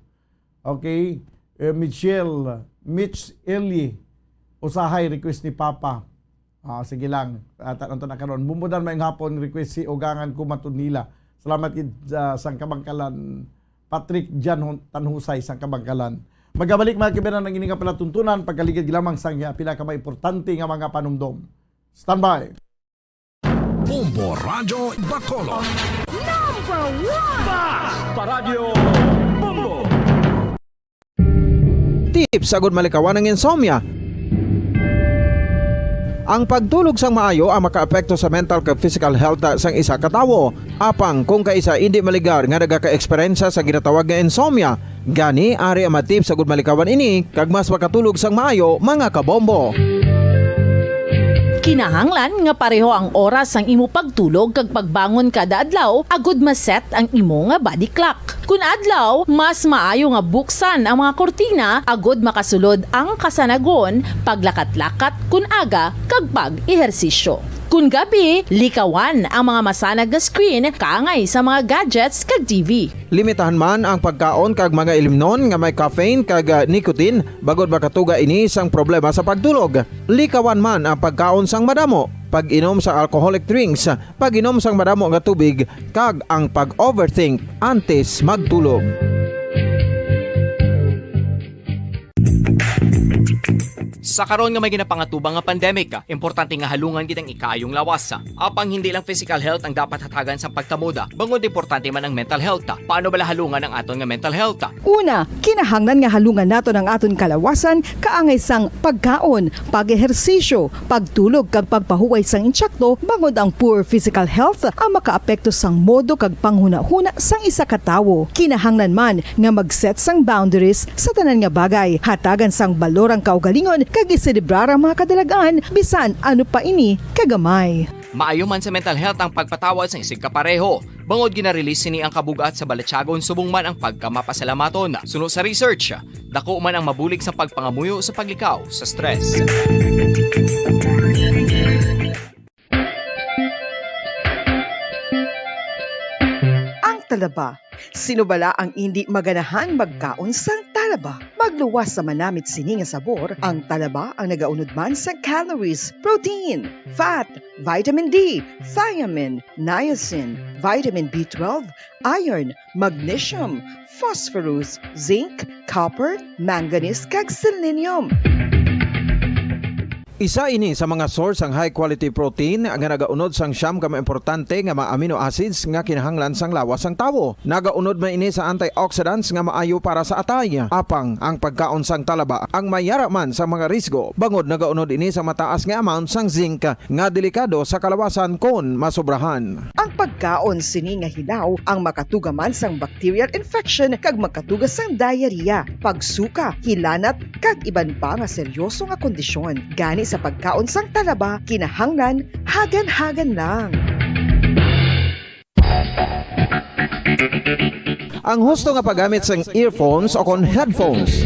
Okay. Eh, Michelle, Mitch Eli, usahay request ni Papa. Ah, sige lang. Ah, ta-, anto na karon. Bumbudan, maayong hapon, request si Ugangan Ko Matud Nila. Salamat gid, ah, sang Kabangkalan, Patrick Jan Hon-, Tanhusay sang Kabangkalan. Magabalik, mga kibinan, ang ini nga palatuntunan, pagkaligid lamang sang, ah, pila ka mga importante nga mga panumdom. Standby. Bombo Radyo Bacolod. Number one! Basta Radyo Bombo! Tips agud malikawan ang insomnia. Ang pagtulog sang maayo ang makaapekto sa mental kag physical health sang isa ka tawo. Apang kung kaisa indi maligar nga nagaka-eksperyensya sa ginatawag nga insomnia, gani ari ang mga tips agud malikawan ini kag mas makatulog sang maayo, mga kabombo. Kinahanglan nga pareho ang oras sang imo pagtulog kag pagbangon kada adlaw agud ma-set ang imo nga body clock. Kun adlaw, mas maayo nga buksan ang mga kurtina agud makasulod ang kasanagon, paglakat-lakat kun aga, kag pag-ehersisyo. Kun gabi, likawan ang mga masanag nga screen kaangay sa mga gadgets kag T V. Limitahan man ang pagkaon kag mga ilimnon nga may caffeine kag, ah, nicotine, bangod makatuga ini sang problema sa pagtulog. Likawan man ang pagkaon sang madamo, pag-inom sa alcoholic drinks, pag-inom sang madamo nga tubig, kag ang pag-overthink antes magtulog. Sa karon nga may ginapangatubang nga pandemic, importante nga halungan gid ang ikaayong lawas. Apang hindi lang physical health ang dapat hatagan sang pagtamod, bangod importante man ang mental health. Paano bala halungan ang aton nga mental health? Una, kinahanglan nga halungan naton ang aton kalawasan kaangay sang pagkaon, pag-ehersisyo, pagtulog kag pagpahuway sang insakto, bangod ang poor physical health ang makaapekto sang modo kag panghunahuna sang isa ka tawo. Kinahanglan man nga mag-set sang boundaries sa tanan nga bagay, hatagan sang balor ang kaugalingon kag iselebrar ang mga kadalagan, bisan ano pa ini kagamay. Maayo man sa mental health ang pagpatawad sang isigkapareho, bangod gina-release sini ang kabug-at sa balatyagon subong man ang pagkamapasalamaton. Suno sa research, dako man ang mabulig sa pagpangamuyo sa paglikaw sa stress. Ang talaba. Sino bala ang indi maganahan magkaon sang talaba? Magluwas sa manamit sini nga sabor, ang talaba ang nagaunod man sa calories, protein, fat, vitamin D, thiamine, niacin, vitamin B twelve, iron, magnesium, phosphorus, zinc, copper, manganese, kag selenium. Isa ini sa mga source sang high quality protein nga nagaunod sang siyam ka mga importante nga mga amino acids nga kinahanglan sang lawas sang tawo. Nagaunod man ini sa antioxidants nga maayo para sa atay. Apang ang pagkaon sang talaba ang may yara man sa mga risgo, bangod nagaunod ini sa mataas nga amount sang zinc nga delikado sa kalawasan kon masobrahan. Ang pagkaon sini nga hilaw ang makatuga man sang bacterial infection kag makatuga sang diarrhea, pagsuka, hilanat, kag iban pa nga seryoso nga kondisyon. Gani sa pagkaon sang talaba, kinahanglan hagan-hagan lang. Ang husto nga paggamit sang earphones o kon headphones.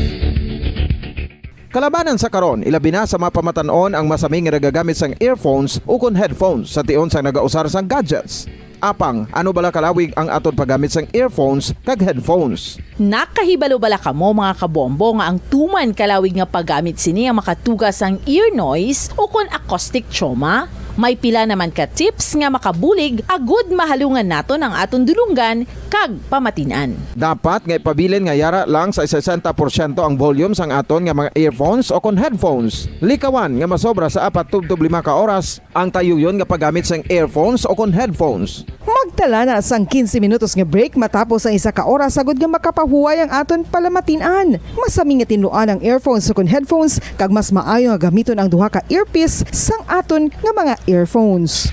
Kalabanan sa karon, ilabi na sa mga pamatan-on ang masami nga nagagamit sang earphones ukon headphones sa tion sang nagausar sang gadgets. Apang, ano bala kalawig ang aton paggamit sang earphones kag headphones? Nakahibalo bala kamo, mga kabombo, nga ang tuman kalawig nga paggamit sini ang makatuga sang ear noise ukon acoustic trauma? May pila naman ka tips nga makabulig agud mahalungan naton ang aton dulonggan kag pamatin-an. Dapat nga ipabilin nga yara lang sa sesenta porsyento ang volume sang aton nga mga earphones o kon headphones. Likawan nga masobra sa apat tubtob lima ka oras ang tayuyon nga paggamit sang earphones o kon headphones. Magtala na sang quince minutos nga break matapos ang isa ka oras, agud nga makapahuway ang aton palamatin-an. Masami nga tinluan ang earphones o kon headphones, kag mas maayo nga gamiton ang duha ka earpiece sang aton nga mga earphones.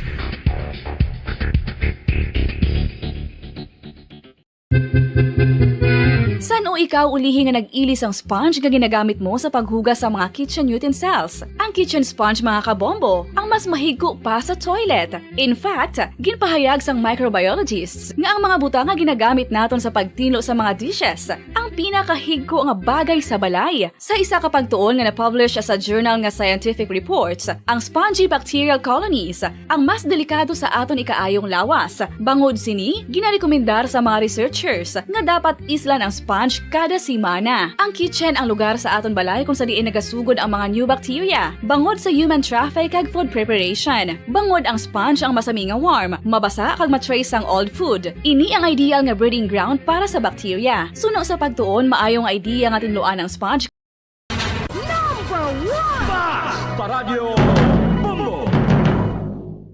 San-o ikaw ulihi nga nag-ili sang sponge nga ginagamit mo sa paghugas sa mga kitchen utensils? Ang kitchen sponge, mga kabombo, ang mas mahigko pa sa toilet. In fact, ginpahayag sang microbiologists nga ang mga butang nga ginagamit naton sa pagtinlo sa mga dishes ang pinakahigko nga bagay sa balay. Sa isa ka pagtuon nga na-publish sa journal nga Scientific Reports, ang spongy bacterial colonies ang mas delikado sa aton ikaayong lawas. Bangod sini, ginarekomendar sa mga researchers nga dapat islan ang sponge kada semana. Ang kitchen ang lugar sa aton balay kung sa diin nagasugod ang mga new bacteria, bangod sa human traffic kag food preparation. Bangod ang sponge ang masami nga warm, mabasa kag ma-trace ang old food. Ini ang ideal nga breeding ground para sa bacteria. Suno sa pagtuon, maayo nga idea nga tinluan ang sponge. Number one! Basta Radyo Bombo!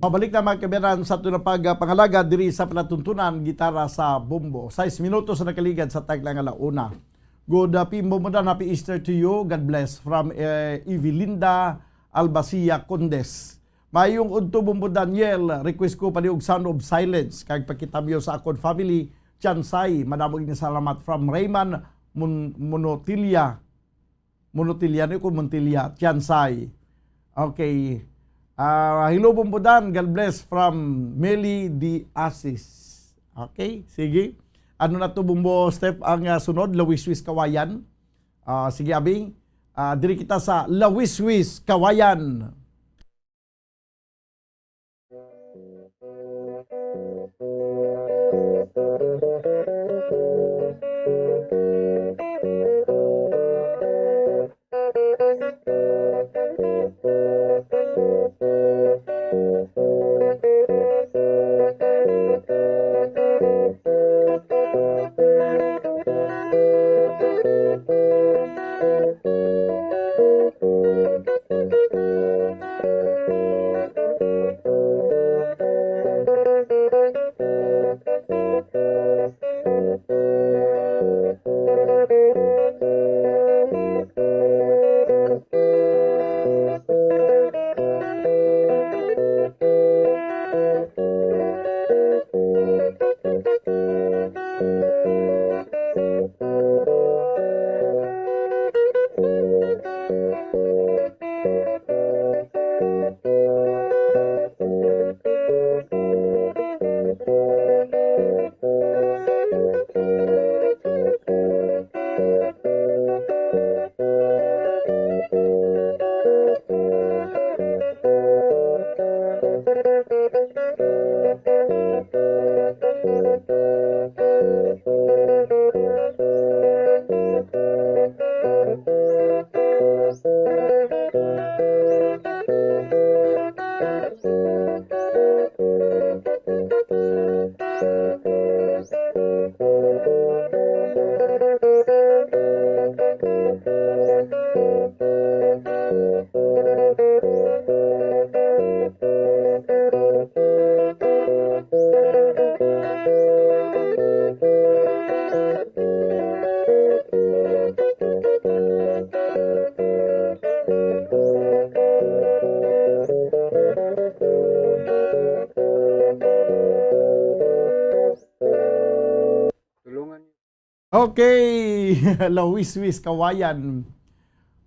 Pabalik na, mga kabayan, sa aton nga pagpangalagad diri sa palatuntunan, Gitara sa Bombo. Sais minutos na nakaligad sa tagna nga alauna. Good, uh, P M Bombo Dan, happy Easter to you. God bless. From, eh, Evelinda Albasia Condes. Maayong udto, Bombo Daniel. Request ko pali og Sound of Silence kag pakitamyo sa akon family, Chansay. Madamo gid nga salamat. From Rayman Mon-, Monotilia. Monotilia ni ko, Montilla, Chansay. Okay. Ah, hello, Bombo Dan. God bless from Meli de Asis. Okay, sige. Ano na to, Bombo Steph, ang, ah, sunod? Lawiswis Kawayan. Ah, sige, abi. Ah, diri kita sa Lawiswis Kawayan. Tulungan niyo. Okay, Lawiswis Kawayan.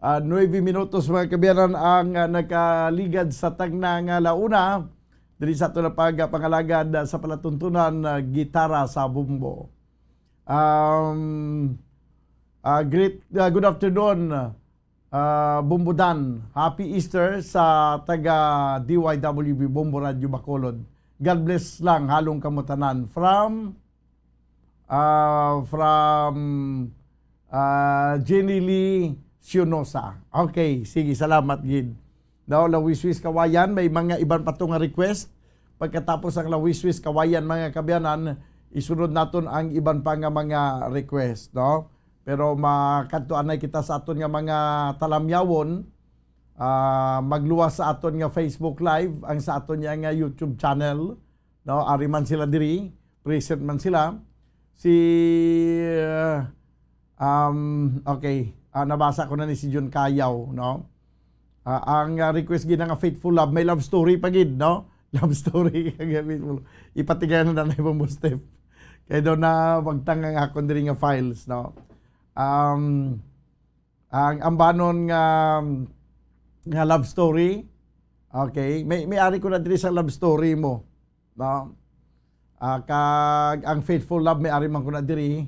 Ah, nuebe minutos, mga kabayan, ang, ah, nakaligad sa tagna nga alauna diri sa aton nga pagpangalagad, ah, sa palatuntunan, ah, Gitara sa Bombo. Um, ah, great, ah, good afternoon, ah, Bombo Dan. Happy Easter sa taga D Y W B Bombo Radio Bacolod. God bless lang halong kamo tanan. From, ah, from, ah, Jenny Lee Sionosa. Okay, sige, salamat gid. Now, Lawiswis Kawayan, may mga iban pa to nga request. Pagkatapos ang Lawiswis Kawayan, mga kaabyanan, isunod naton ang iban pa nga mga request, no? Pero makadto anay kita sa aton nga mga talamyawon, ah, magluwas sa aton nga Facebook Live, ang sa aton niya nga YouTube channel, no? Ari man sila diri, present man sila. Si, uh, um, okay, ah, nabasa ko na ni si Jun Kayaw, no? Ah, ang, ah, request gid nga Faithful Love, may love story pa gid, no? Love story kag Faithful. Ipatigay na na mo, Steph. Kay daw na wagtang ang akon diri nga files, no? Um, ang ambanon nga, nga love story, okay, may, may ari ko na diri sa love story mo, no? Ah, kag ang Faithful Love, may ari man ko na diri,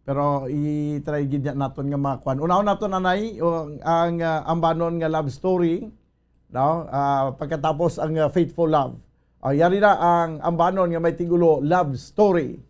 pero i-try gid niya naton nga makuan. Unahon naton, anay, o, ang, ah, ambanon nga love story, no? Ah, pagkatapos ang, ah, Faithful Love. Ah, yari na ang ambanon nga may tigulo, Love Story.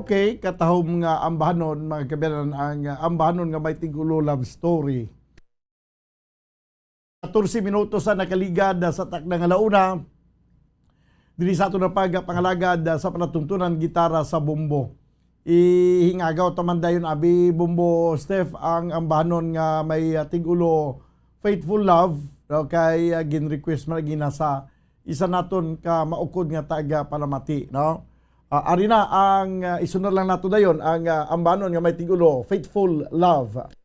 Okay, katahom nga ambahanon, mga kabayan, ang, ah, ambahanon nga may tigulo love story. Katorse minutos ang nakaligad, ah, sa takna nga alauna. Diri sa aton na pagpangalagad, ah, sa palatuntunan gitara sa Bombo. Ihingagaw ta man dayon, abi, Bombo Steph, ang ambahanon nga may, ah, tigulo Faithful Love, no? Kay, ah, gin-request man gina sa isa naton ka maukod nga taga Palamati, no? Ah, ari na ang, ah, isunod lang nato dayon ang, ah, ambahanon nga may tigulo, Faithful Love.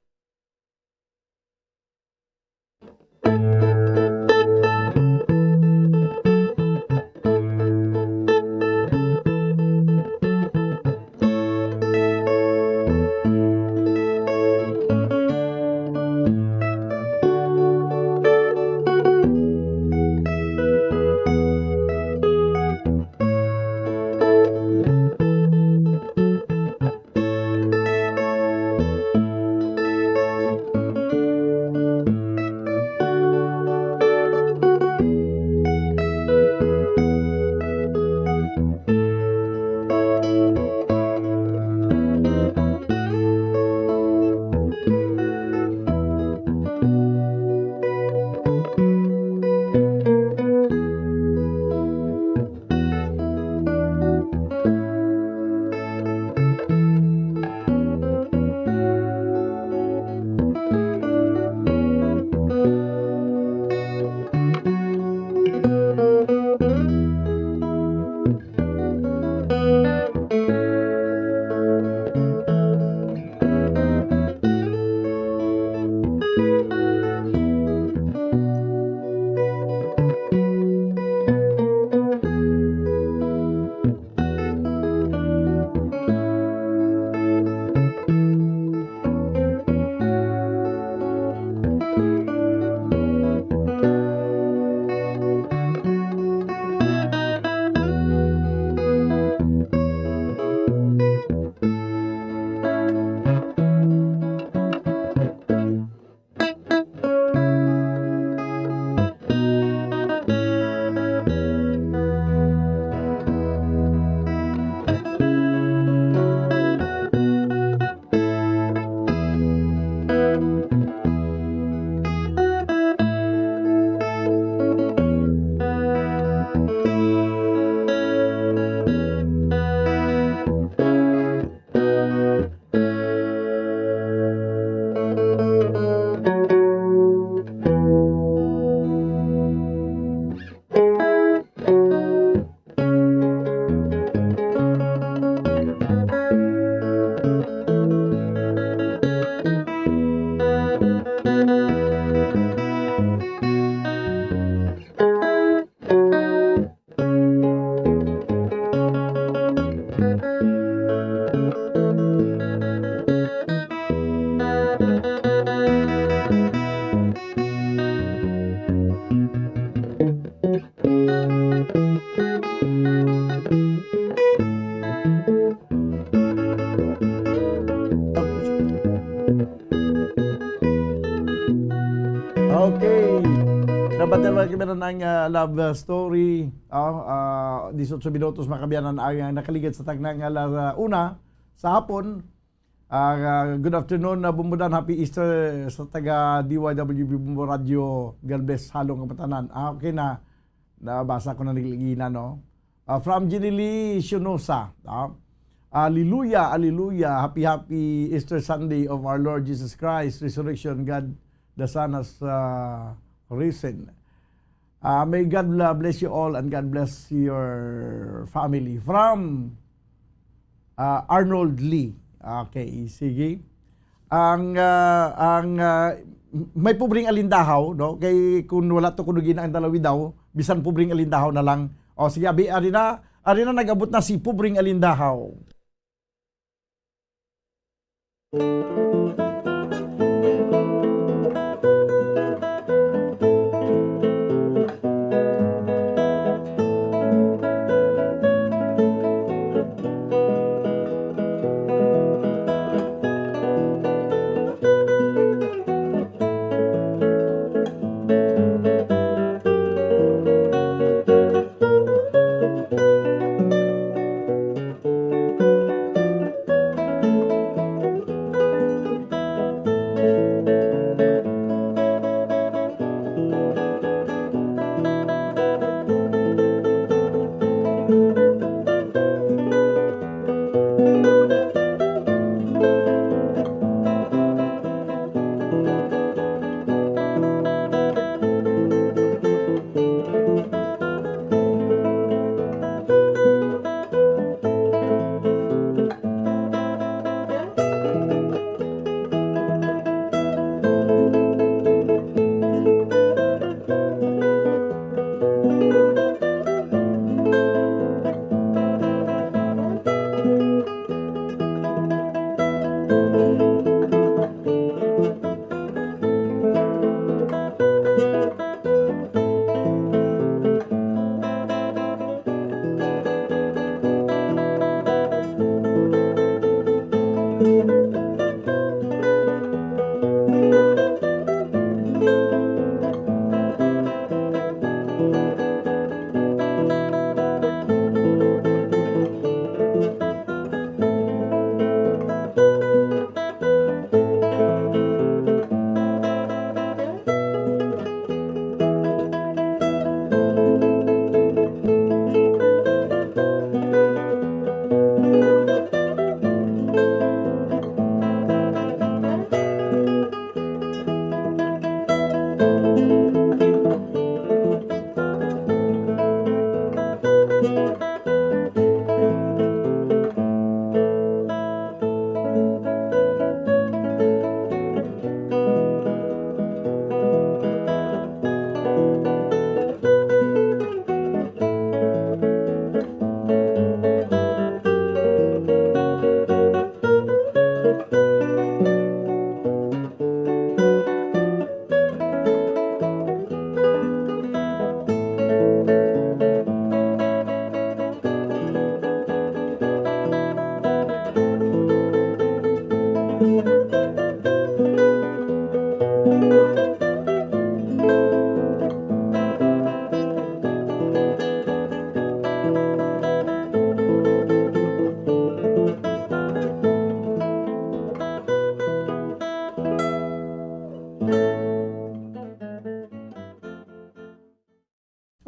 Okay. Dapat na lang kami ang, ah, love, ah, story. Ah, ah, disiotso minutos, mga kabayan, ang, ang nakaligad sa takna nga alas, ah, una sa hapon. Ah, ah, good afternoon, ah, Bumbudan. Happy Easter sa taga D Y W B Bumbo Radio. God bless, halong kapatanan. Ah, okay na. Nabasa ko na nagligina, no? Ah, from Jenny Lee Sionosa, ah, "Alleluia, alleluia. Happy, happy Easter Sunday of our Lord Jesus Christ, resurrection. God the Son has, ah, risen." Ah, may God bla-, bless you all and God bless your family. From, ah, Arnold Lee. Okay, sige. Ang, ah, ang, ah, may pobreng alindahaw, no? Kay kung wala to kuno gina ang dalawi daw, bisan pobreng alindahaw na lang. O, sige, abi, ari na, ari na, nag-abot na si pobreng alindahaw.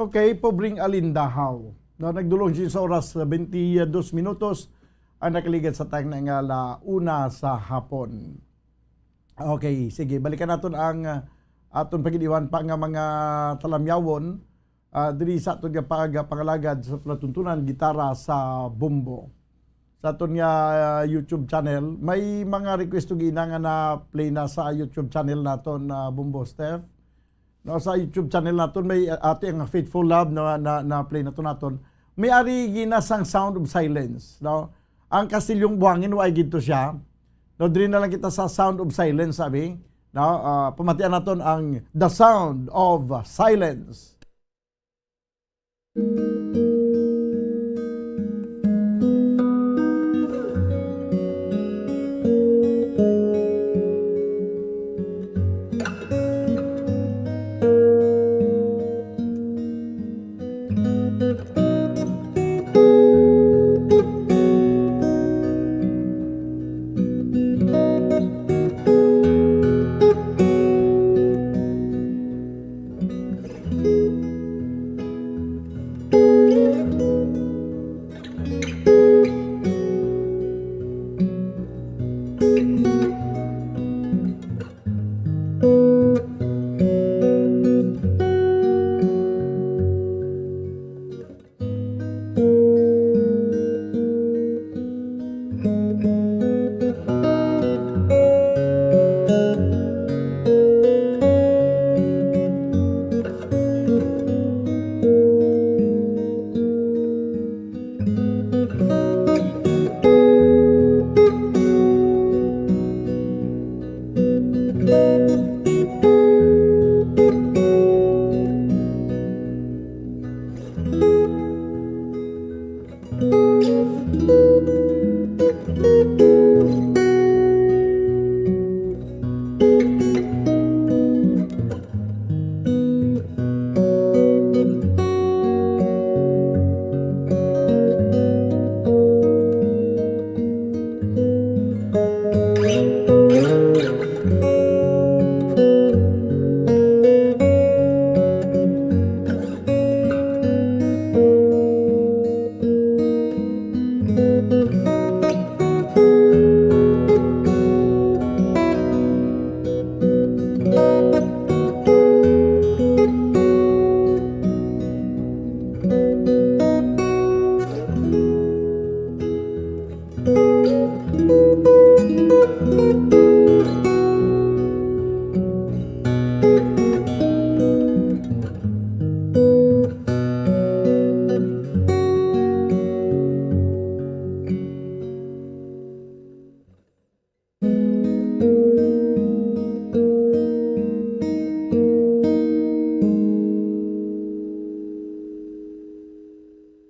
Okay, pobreng alindahaw. No, nagdulong siya sa oras, ah, twenty-dos minutos ang nakaligad sa time na nga ala una sa hapon. Okay, sige, balikan naton ang, ah, aton paginiwan pa nga mga talamyawon, ah, diri sa aton nga pag-, pangalagad sa palatuntunan gitara sa bombo. Sa aton nga, ah, YouTube channel, may mga request to gina nga na-play na sa YouTube channel naton, ah, Bombo Steph. No, sa YouTube channel naton may, ah, ato ang Faithful Love na, na, na-play naton naton. May ari gina sang Sound of Silence, no? Ang Kastilyong Buhangin, wa gid to siya. No, diri na lang kita sa Sound of Silence, sabi. No, ah, pamatian naton ang The Sound of Silence.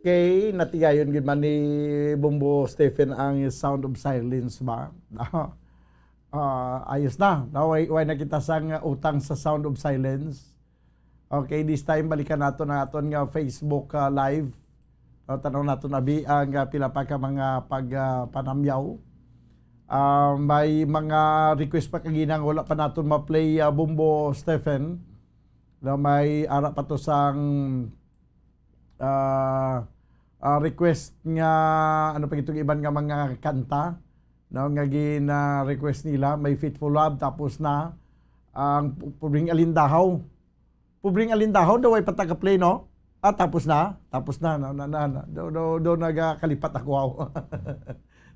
Okay, natigayon gid man ni Bombo Stephen ang Sound of Silence ba? Ah, ayos na. Na, way, way na kita sang utang sa Sound of Silence. Okay, this time, balikan naton ang aton nga Facebook, ah, Live. No, tan-aw naton abi ang, ah, pila pa ka mga pag, ah, panamyaw. Ah, may mga request pa kagina nga wala pa naton ma-play, ah, Bombo Stephen. No, may ara pa to sang, ah, ah, request nga, ano pa gitong iban nga mga kanta, no, nga gina-request nila. May Faithful Love, tapos na. Ang Pu-, Pobreng Alindahaw. Pobreng Alindahaw daw ay pataka-play, no? Ah, tapos na? Tapos na, na, na, na, na. Do, do, do, nagakalipat ako, aw.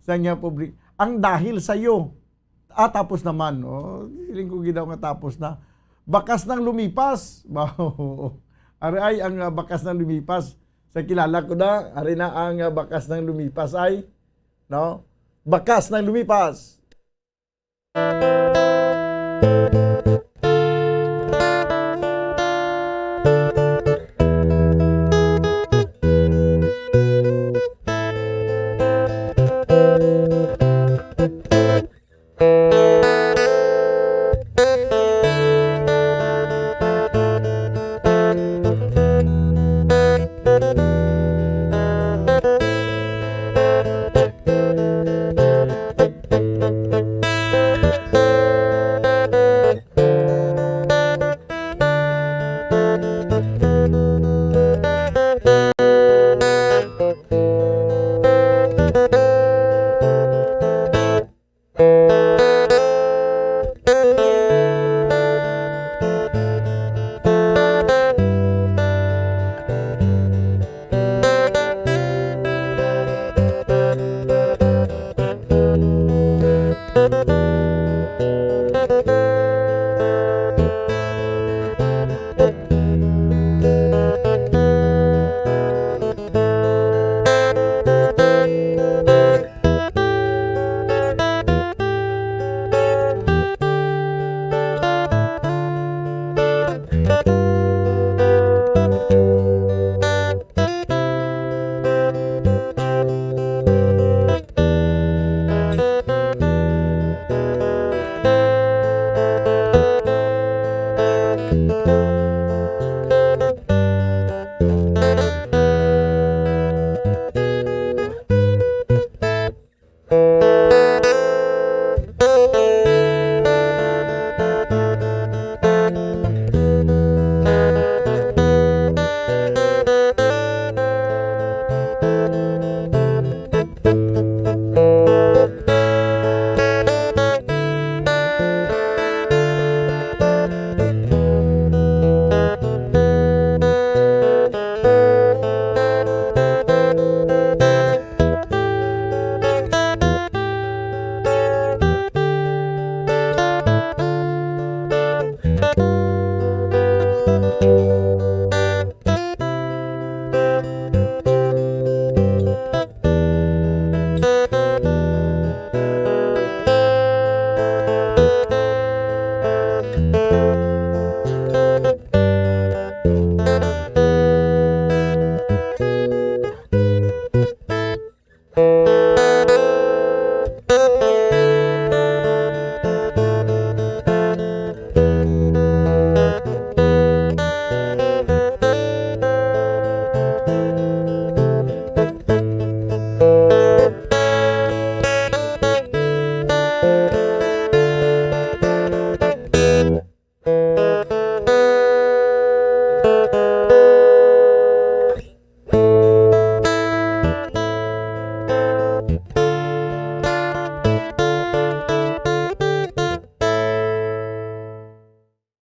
Sa niya, pobre, ang dahil sa'yo. Ah, tapos naman. Oh, feeling ko gid daw nga tapos na. Bakas nang lumipas. Wow. Ari ay ang, ah, bakas nang lumipas. Sa kilala ko na, ari na ang, ah, bakas nang lumipas ay, no? Bakas nang lumipas.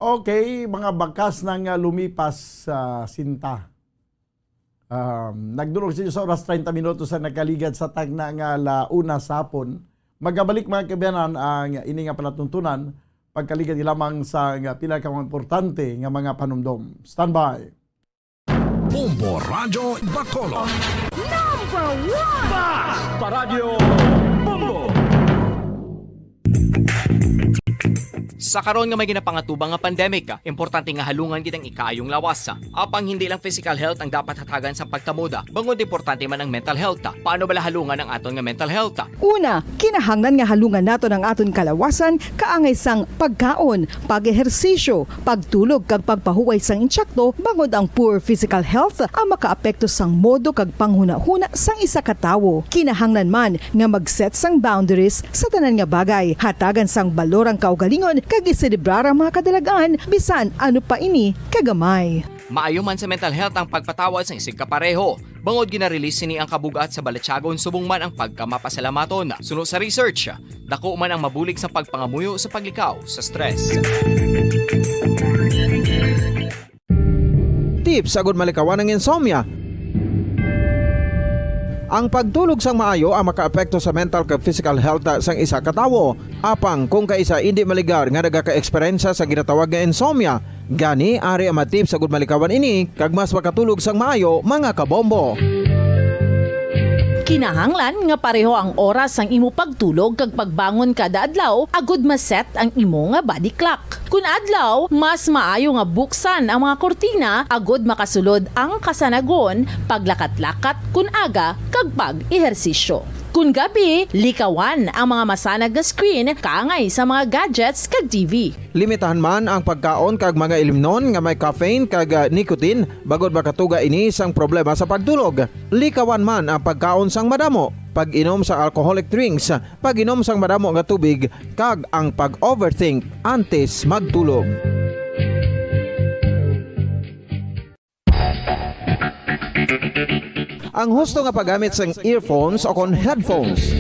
Okay, mga bakas na nga lumipas sa sinta. Um, nagdulog sa inyo sa oras, treinta minutos ang nakaligad sa tagna nga ala una sa hapon. Magabalik, mga kaabyanan, ang ini nga palatuntunan pagkaligad lamang sa nga pila ka mga importante nga mga panumdom. Standby. Bombo Radyo Bacolod. Number one! Basta Radyo Bombo! Sa karon nga may ginapangatubang nga pandemic, importante nga halungan gid ang ikaayong lawas. Apang hindi lang physical health ang dapat hatagan sa pagtamod, bangod importante man ang mental health. Paano bala halungan ang aton nga mental health? Una, kinahanglan nga halungan naton ang aton kalawasan kaangay sang pagkaon, pag-ehersisyo, pagtulog kag pagpahuway sang intsakto, bangod ang poor physical health ang makaapekto sang modo kag panghunahuna sang isa ka tawo. Kinahanglan man nga mag-set sang boundaries sa tanan nga bagay, hatagan sang balor ang kaugalingon kag iselebrar ang mga kadalag-an, bisan ano pa ini kagamay. Maayo man sa mental health ang pagpatawad sang isigkapareho, bangod gina-release sini ang kabug-at sa balatyagon subong man ang pagkamapasalamaton. Suno sa research, dako man ang mabulig sa pagpangamuyo sa paglikaw sa stress. Tips agud malikawan ang insomnia. Ang pagtulog sang maayo ang makaapekto sa mental kag physical health sang isa ka tawo. Apang kung kaisa indi maligar nga nagaka-eksperyensya sa ginatawag nga insomnia, gani ari ang mga tips agud malikawan ini kag mas makatulog sang maayo, mga kabombo. Kinahanglan nga pareho ang oras sang imo pagtulog kag pagbangon kada adlaw agud ma-set ang imo nga body clock. Kun adlaw, mas maayo nga buksan ang mga kurtina agud makasulod ang kasanagon, paglakat-lakat kun aga, kag pag-ehersisyo. Kun gabi, likawan ang mga masanag nga screen kaangay sa mga gadgets kag T V. Limitahan man ang pagkaon kag mga ilimnon nga may caffeine kag, ah, nicotine, bangod makatuga ini sang problema sa pagtulog. Likawan man ang pagkaon sang madamo, pag-inom sa alcoholic drinks, pag-inom sang madamo nga tubig, kag ang pag-overthink antes magtulog. Ang husto nga paggamit sang earphones o kon headphones.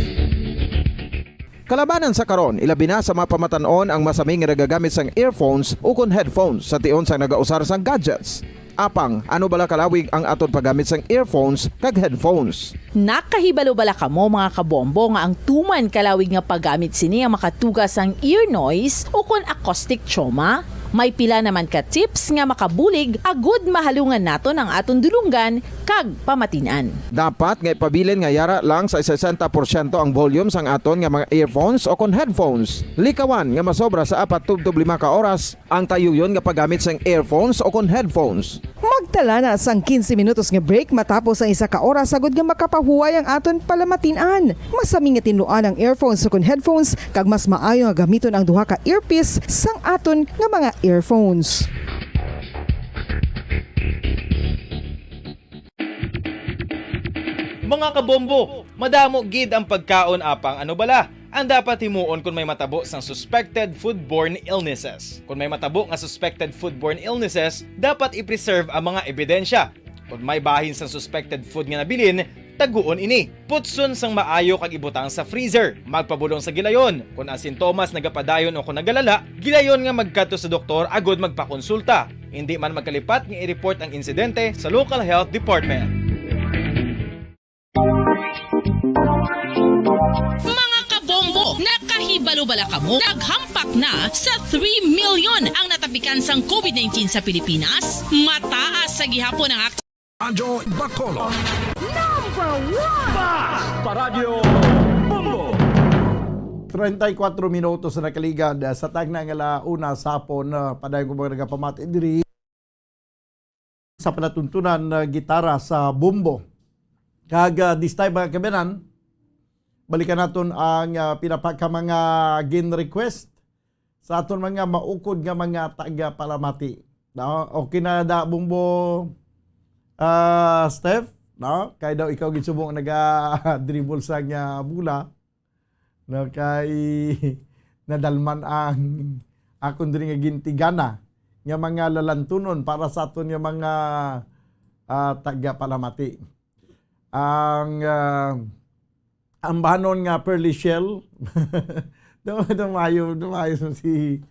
Kalabanan sa karon, ilabi na sa mga pamatan-on ang masami nga nagagamit sang earphones o kon headphones sa tion sang nagausar sang gadgets. Apang, ano bala kalawig ang aton paggamit sang earphones kag headphones? Nakahibalo bala kamo, mga kabombo, nga ang tuman kalawig nga paggamit sini ang makatuga sang ear noise o kon acoustic trauma? May pila naman ka tips nga makabulig agud mahalungan naton ang aton dulonggan kag pamatin-an. Dapat nga ipabilin nga yara lang sa sesenta porsyento ang volume sang aton nga mga earphones o kon headphones. Likawan nga masobra sa apat tubtob lima ka oras ang tayuyon nga paggamit sang earphones o kon headphones. Magtala na sang quince minutos nga break matapos ang isa ka oras agud nga makapahuway ang aton palamatin-an. Masami nga tinluan ang earphones o kon headphones, kag mas maayo nga gamiton ang duha ka earpiece sang aton nga mga earphones. Mga kabombo, madamo gid ang pagkaon, apang ano bala ang dapat himuon kon may matabo sang suspected foodborne illnesses? Kon may matabo nga suspected foodborne illnesses, dapat i-preserve ang mga ebidensya. Kon may bahin sang suspected food nga nabilin, taguon ini. Putson sang maayo kag ibutang sa freezer. Magpabulong sa gilayon. Kon ang sintomas nagapadayon o kon nagalala, gilayon nga magkadto sa doktor agud magpakonsulta. Indi man magkalipat nga i-report ang insidente sa local health department. Mga kabombo, nakahibalo bala kamo? Naghampak na sa three million ang natapikan sang COVID nineteen sa Pilipinas. Mataas sa gihapon ang ak- Radyo Bacolod. Number one! Basta Radyo Bombo! Treinta y cuatro minutos na nakaligad, ah, sa tagna nga ala una sa hapon, ah, padayon ko mga nagapamati diri sa palatuntunan, ah, gitara sa bombo. Kag, ah, this time, mga kaabyanan, balikan naton ang, ah, pila pa ka mga gin-request sa aton mga maukod nga mga tagapalamati. No? Okay na da, Bombo, ah, Steph, no? Kay daw ikaw gid subong naga-dribble sa nga bola. No, kay nadalman ang akon diri nga gintigana nga mga lalantunon para sa aton nga mga, ah, tagapalamati. Ang, ah, ambanon nga pearly shell. Dum-, dumayo, dumayo si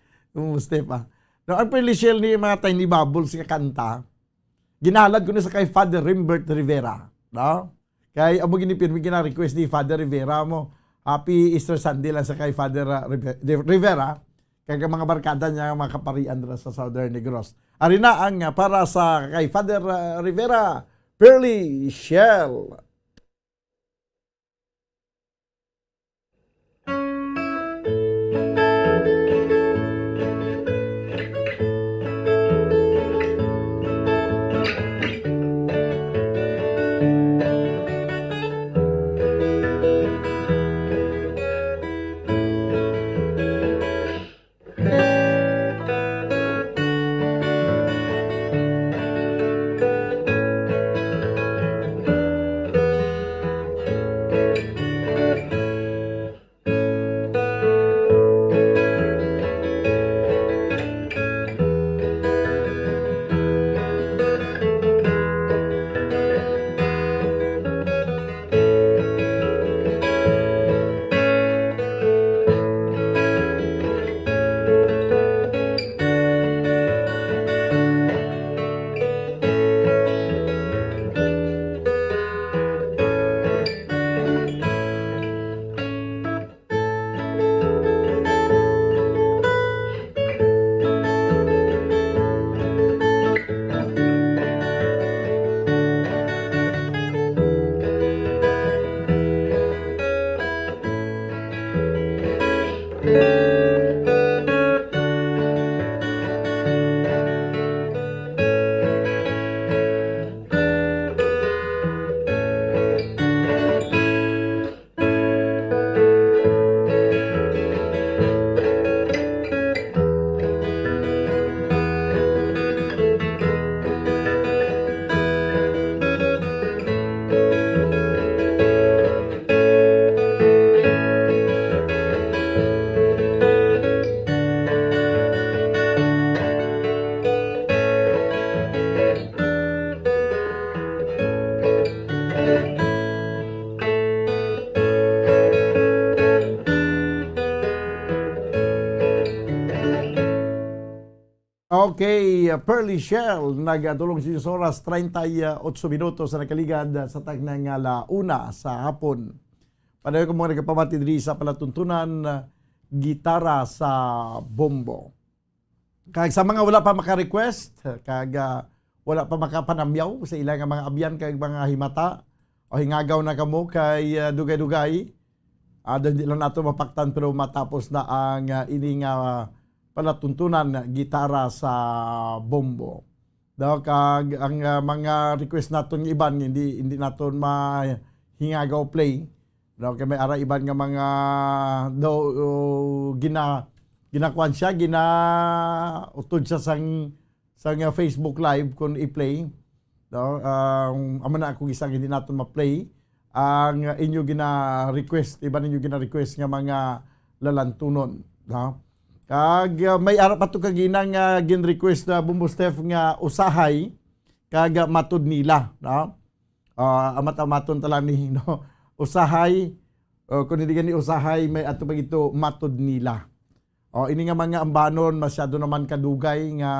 Steph, ah. No, ang Pearly Shell ni mga Tiny Bubbles nga kanta, ginahalad ko ni sa kay Father Rimbert Rivera, no? Kay amo gini pirmi gina-request ni Father Rivera mo, Happy Easter Sunday lang sa kay Father, ah, Rive-, Rivera, kag ang mga barkada niya, mga kaparian dira sa Southern Negros. Ari na ang, ah, para sa kay Father, ah, Rivera, Pearly Shell. Okay, uh, Pearly Shell, nagatulong sa oras, treinta y ocho minutos sa nakaligad, uh, sa tagna nga la una sa hapon. Padayon ko mga nagapamati diri sa palatuntunan, uh, gitara sa bombo. Kag sa mga wala pa maka-request, kag, uh, wala pa makapanamyaw sa ila nga mga abyan kag mga himata, o hingagaw na kamo kay, uh, dugay-dugay, Ah, di lang nato mapaktan, pero matapos na ang, ah, ini nga, ah, palatuntunan, gitara sa bombo. Daw kag ang, ah, mga request naton nga iban, hindi, hindi naton mahingagaw play. Daw kay may ara iban nga mga daw, oh, gina-, ginakuan siya, ginautod siya sang, sang, ah, Facebook Live kung i-play. No? Ang, amo na akong isang hindi naton ma-play ang inyo gina-request, iban ninyo gina-request nga mga lalantunon, no? Kag, uh, may ara pa to kagina nga gin-request na Bumbo Steph nga usahay kag, uh, matod nila, no? Ah, amat-amaton tala ni, no? Usahay, uh, kung hindi gani usahay, may ato pa gito matod nila. O, ini nga mga ambanon, masyado naman kadugay nga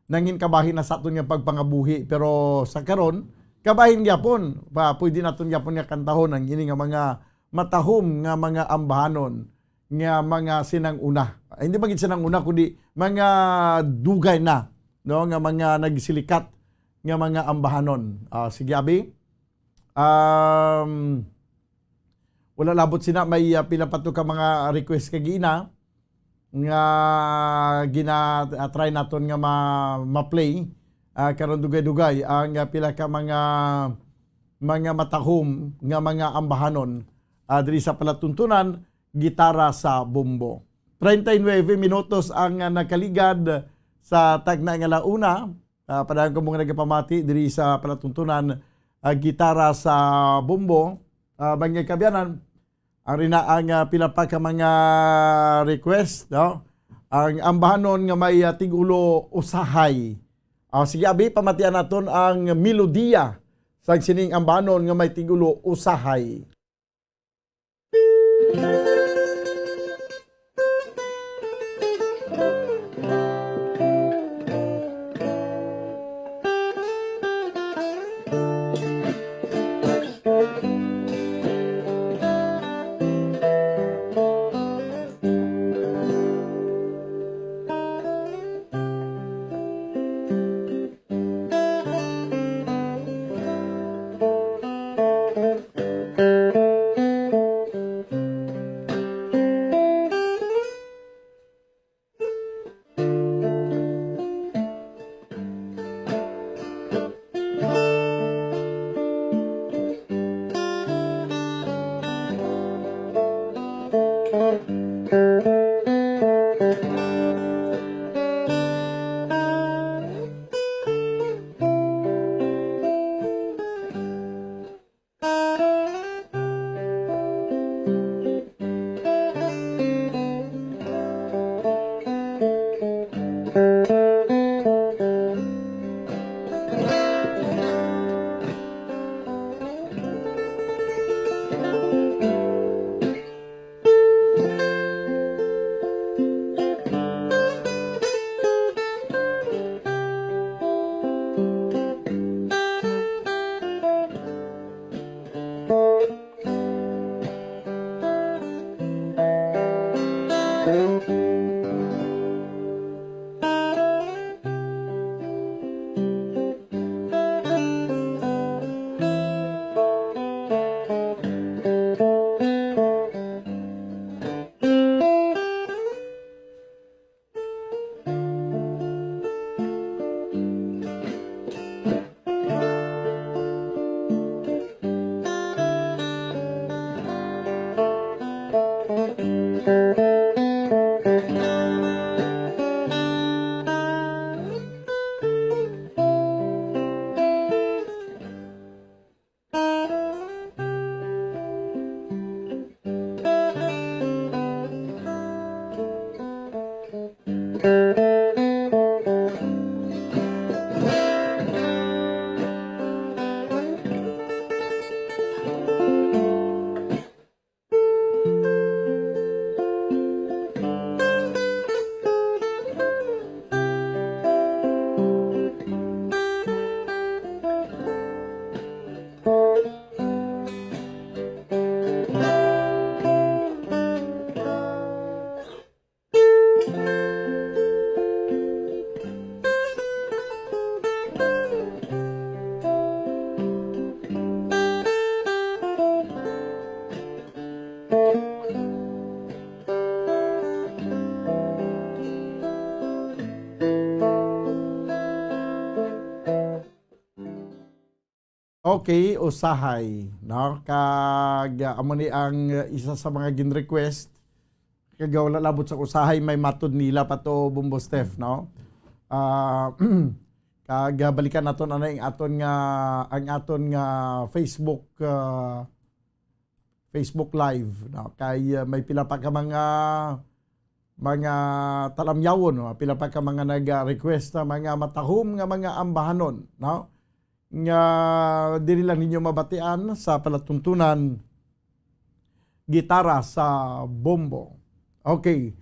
nangin kabahin na sa aton nga pagpangabuhi. Pero sa karon, kabahin gyapon. Pa, pwede naton gyapon nga kantahon ang ini nga mga matahom nga mga ambahanon nga mga sinang-una. Ay, hindi man gid sinang-una, kundi mga dugay na, no, nga mga nagsilikat nga mga ambahanon. Ah, sige, abi. Um, wala labot sina, may, ah, pila pa to ka mga request kagina nga gina-, ah, try naton nga ma-, ma-play, ah, karon dugay-dugay ang, ah, pila ka mga, mga matahom nga mga ambahanon, ah, diri sa palatuntunan, gitara sa bombo. Treinta y nueve minutos ang, ah, nakaligad sa tagna nga la una. Ah, padayon ko mga nagapamati diri sa palatuntunan, ah, gitara sa bombo. Ah, mga kabyanan, ari na ang, ah, pila pa ka mga request, no? Ang ambahanon nga may, ah, tigulo usahay. Ah, sige, abi, pamatian naton ang melodiya sa sining ambahanon nga may tigulo usahay. Okay, usahay, no? Kag, ah, amo ni ang, uh, isa sa mga gin-request. Kag wala labot sa usahay, may matod nila pa to, Bombo Steph, no? Ah, kag, ah, balikan naton anay ang aton nga, ang aton nga Facebook, ah, Facebook Live, no? Kay, ah, may pila pa ka mga, mga talamyawon, no? Pila pa ka mga nag-request na mga matahom nga mga ambahanon, no? Nga diri lang ninyo mabatian sa palatuntunan, gitara sa bombo. Okay.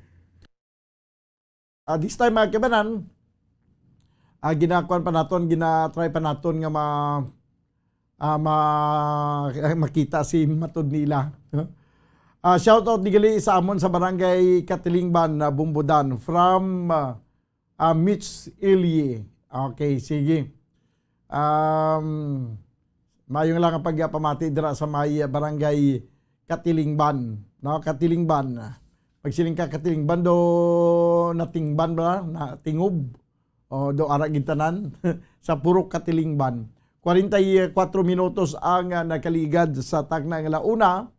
Ah, this time, mga kaibanan, ah, ginakuan pa naton, gina-try pa naton nga ma-, ah, ma-, makita si matod nila. Ah, shout out digali sa amon sa Barangay Katilingban, ah, Bumbudan, from, ah, ah, Mitch Ilie. Okay, sige. Um, maayong lang ang pagpamati dira sa may Barangay Katilingban, no? Katilingban. Magsiling ka Katilingban, do natingban ba? Natingob. O do ara gid tanan sa Purok Katilingban. Kwarenta y kuwatro minutos ang, ah, nakaligad sa takna nga ala una.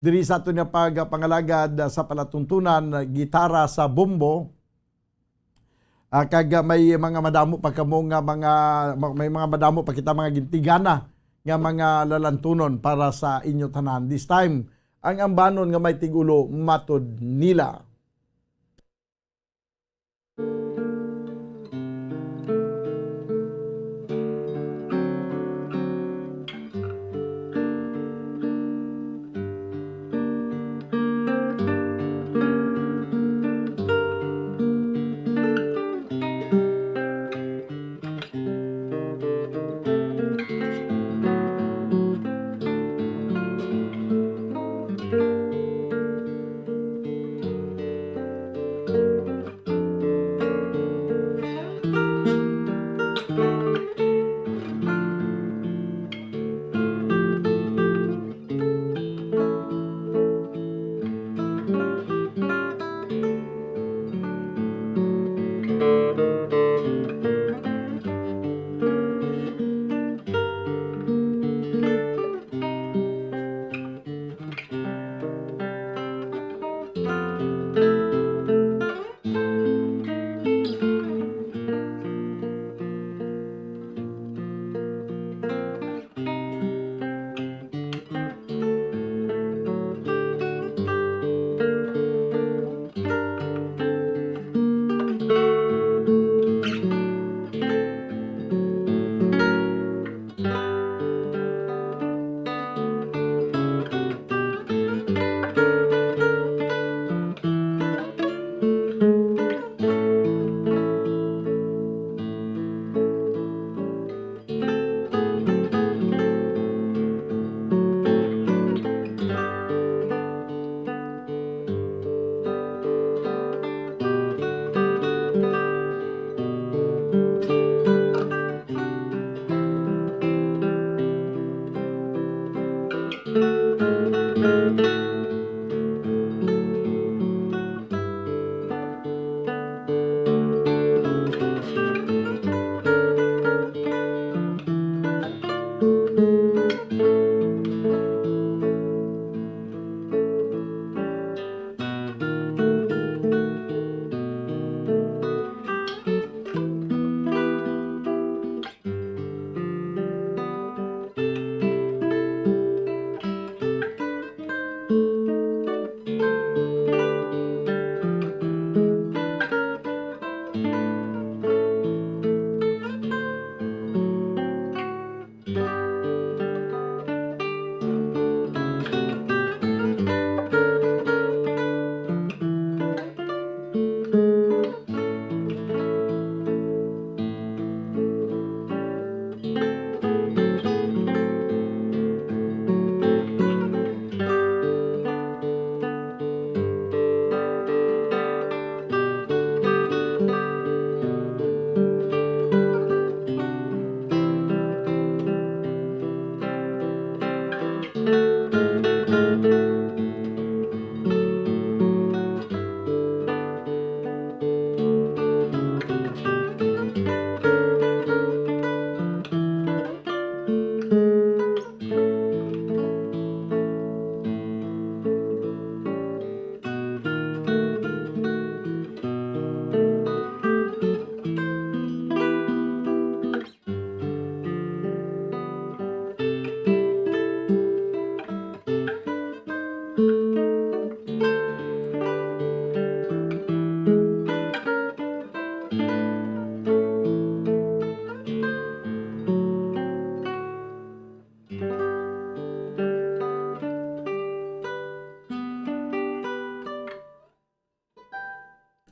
Diri sa aton nga pagpangalagad, ah, sa palatuntunan, ah, gitara sa bombo, ah, kag, ah, may mga madamo pa kamo nga mga, ma-, may mga madamo pa kita mga gintigana nga mga lalantunon para sa inyo tanan. This time, ang ambanon nga may tigulo matod nila.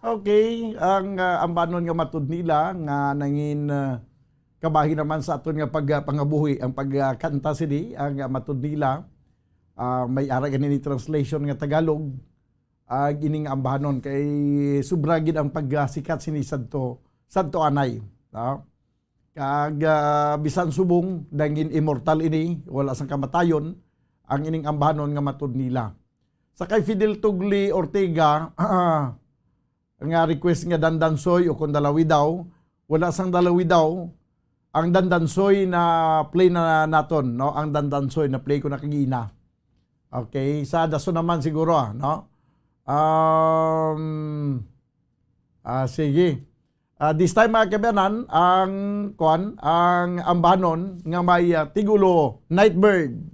Okay, ang, ah, ambanon nga matud nila nga nangin, ah, kabahin naman sa aton nga pag, ah, pangabuhi ang pagkanta sini, ang, ah, matud nila, ah, may ara gani ni translation nga Tagalog, ang ining ambanon kay sobra gid ang pagsikat sini sadto, sadto anay, no? Kag, ah, bisan subong nangin immortal ini, wala sang kamatayon, ang ining ambanon nga matud nila. Sa kay Fidel Tugli Ortega, nga request nga Dandansoy o kung Dalawi Daw, wala sang Dalawi Daw, ang Dandansoy na play na naton, no? Ang Dandansoy na play ko na kagina. Okay, sa dason naman siguro, ah, no? Um, ah, sige. Ah, this time, mga kabayanan, ang, kuan, ang ambanon nga may, ah, tigulo, Nightbird.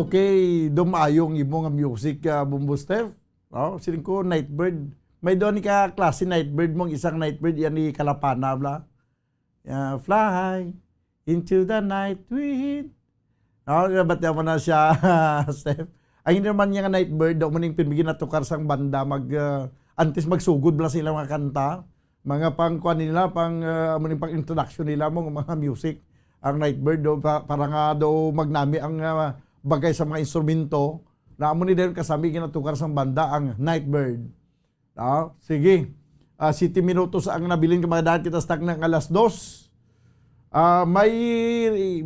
Okay, dumayo ang imo nga music, ah, Bumbo Steph. No? Siling ko, Nightbird. May doon ka klase Nightbird mong isang Nightbird, yan ni Kalapana, bla. Ah, fly into the night wind. No, ba't mo na siya, Steph? Ang hindi naman niya nga Nightbird, daw mo ning pinbigyan na tukar sang banda, mag, ah, antes magsugod bla sila mga kanta. Mga pang kuan nila, pang, ah, amo ni pang introduction nila mo, mga music. Ang Nightbird, do, pa, para nga daw magnami ang, ah, bagay sa mga instrumento. Na amo ni dayon kasami ginatukar sang banda ang Nightbird. Ah, sige. Ah, siyete minutos ang nabilin, kamadahan kita sa takna nga alas dos. Ah, may,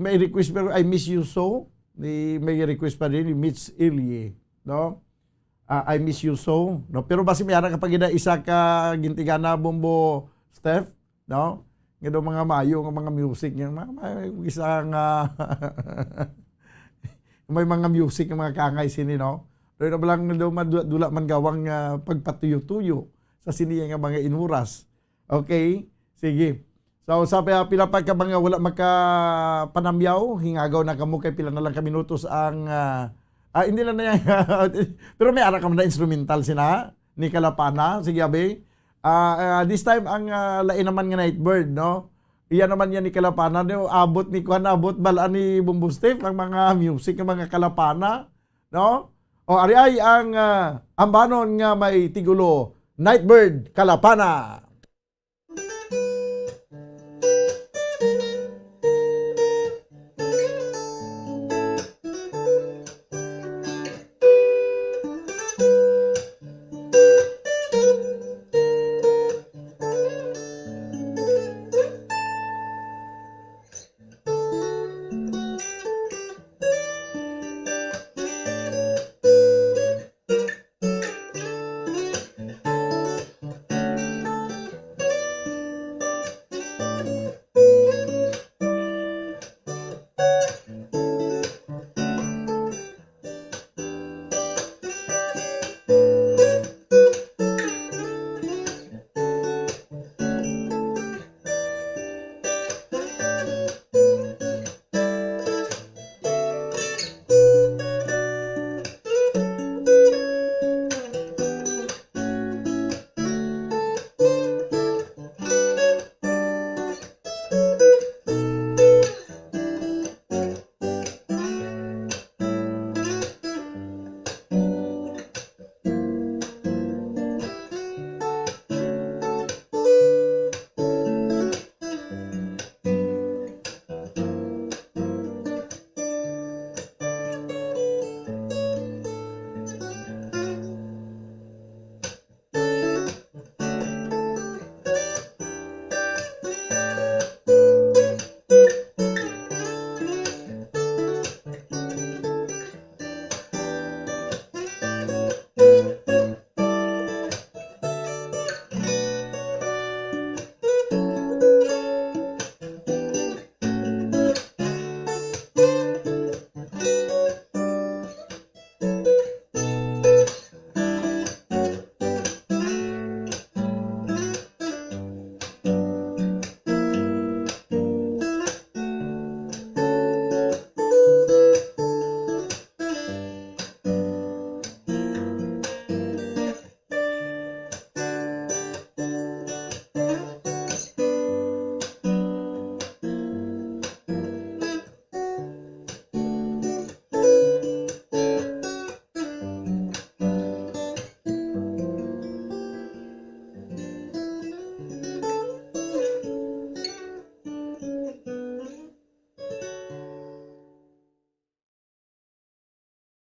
may request pero I Miss You So. Ni, may request pa din ni Mitch Ilie, no? Ah, I Miss You So, no? Pero basi may ara ka pa gid isa ka gintigana, Bombo Steph, no? Nga daw mga maayo nga mga music, nga mga, may isa nga may mga music nga mga kaangay sini, no? Pero na lang daw madula-dula man gawang, ah, pagpatuyo-tuyo sa sini nga mga inuras. Okay? Sige. So, sa pa-, pila pa ka mga wala makapanamyaw, hingagaw na kamo kay pila na lang ka minutos ang, ah, ah, hindi lang na yan. Pero may ara ka man na instrumental sina ni Kalapana. Sige, abi. Ah, ah, this time, ang, ah, lain naman nga Nightbird, no? Iya naman yan ni Kalapana, no? Abot ni, kuwan, abot bala ni Bombo Steve ang mga music ng mga Kalapana, no? O, ari ay ang, ah, ambanon nga may tigulo, Nightbird Kalapana.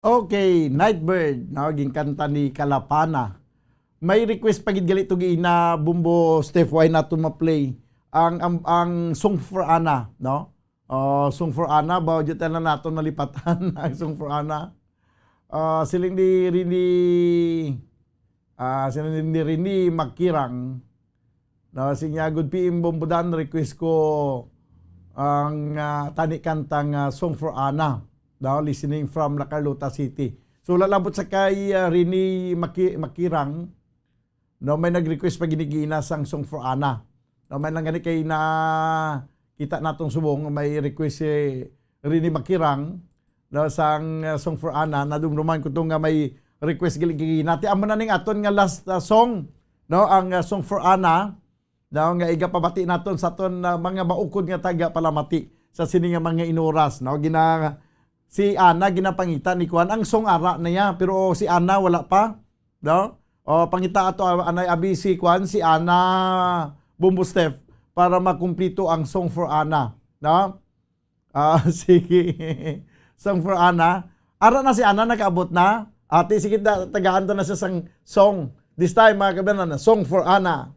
Okay, Nightbird, no, ginkanta ni Kalapana. May request pa gid gali to giina, Bombo Steph, wala naton ma-play ang, ang, ang Song for Ana, no? Ah, Song for Ana, ba, di tayo na naton nalipatan ang Song for Ana. Ah, siling ni Rini, ah, siling ni Rini Magkirang, no, siling niya, "Good P M Bombo Dan, request ko ang, ah, tani kantang, ah, Song for Ana." Daw, listening from La Carlota City. So, lalabot sa kay, ah, Rini Maki-, Makirang, no, may nag-request pa gid ni giina sang Song for Ana. No, may lang gani kay na kita natong subong, may request si Rini Makirang, no, sang, uh, Song for Ana. Nadumduman ko to nga may request gali giina. Ti amo na ning aton nga last, uh, song, no, ang, uh, Song for Ana, no, nga igapabati naton sa aton, uh, mga maukod nga taga palamati sa sini nga mga inuras, no. Gina-, si Ana ginapangita ni kuan ang song ara na niya, pero si Ana wala pa. No? O, pangita ato, ah, anay abi si kuan, si Ana Bombo Steph para makumplito ang Song for Ana. No? Ah, sige. Song for Ana. Ara na si Ana, nakaabot na. Ati, sige, ta-, tagaan ta na siya sang song. This time, mga kabanan, Song for Ana.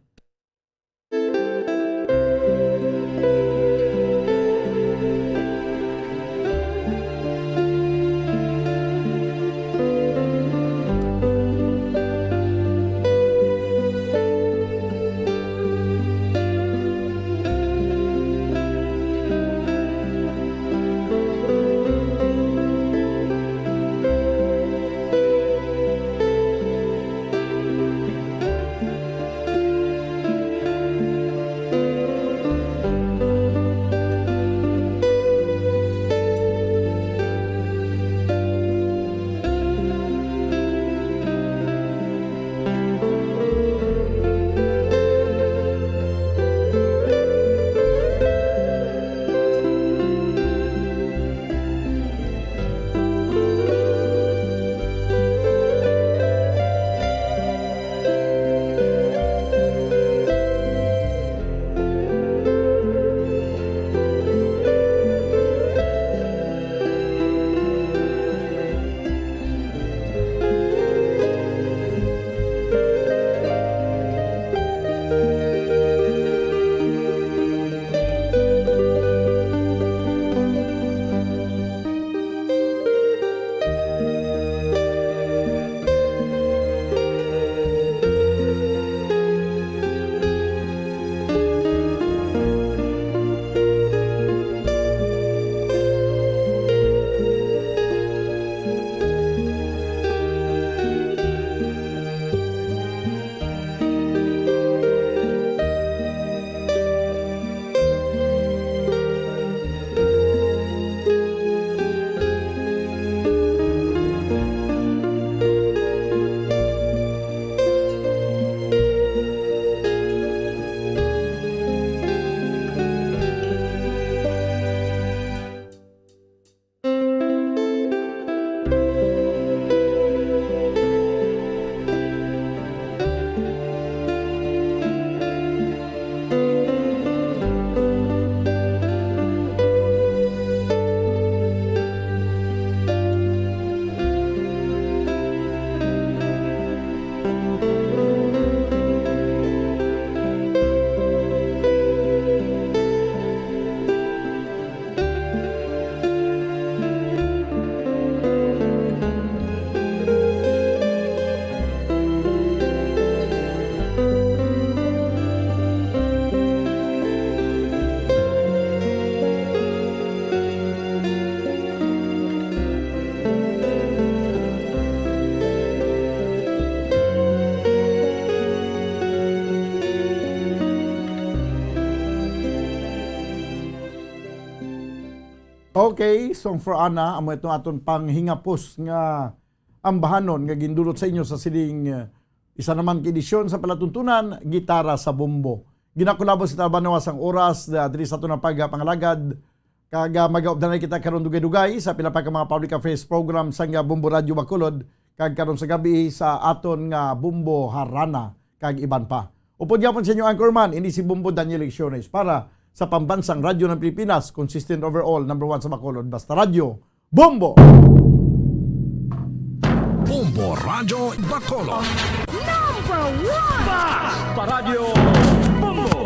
Okay, song for Ana, amo itong aton panghingapos nga ambahanon nga gindulot sa inyo sa sining, eh, isa naman ka edisyon sa palatuntunan, Gitara sa Bombo. Ginakulabos kita, Banwa, sang oras, ah, diri sa aton nga pagpangalagad. Kag, ah, magaupdan na kita karon dugay-dugay sa pila pa ka mga public affairs program sang, ah, Bombo Radyo Bacolod. Kag karon sa gabi sa aton nga Bombo Harana kag iban pa. Upod gyapon sa inyo anchorman, ini si Bombo Daniel Lecciones para sa Pambansang Radyo ng Pilipinas, consistent overall, number one sa Bacolod, basta radyo, Bombo! Bombo Radyo Bacolod. Number one! Basta Radyo Bombo!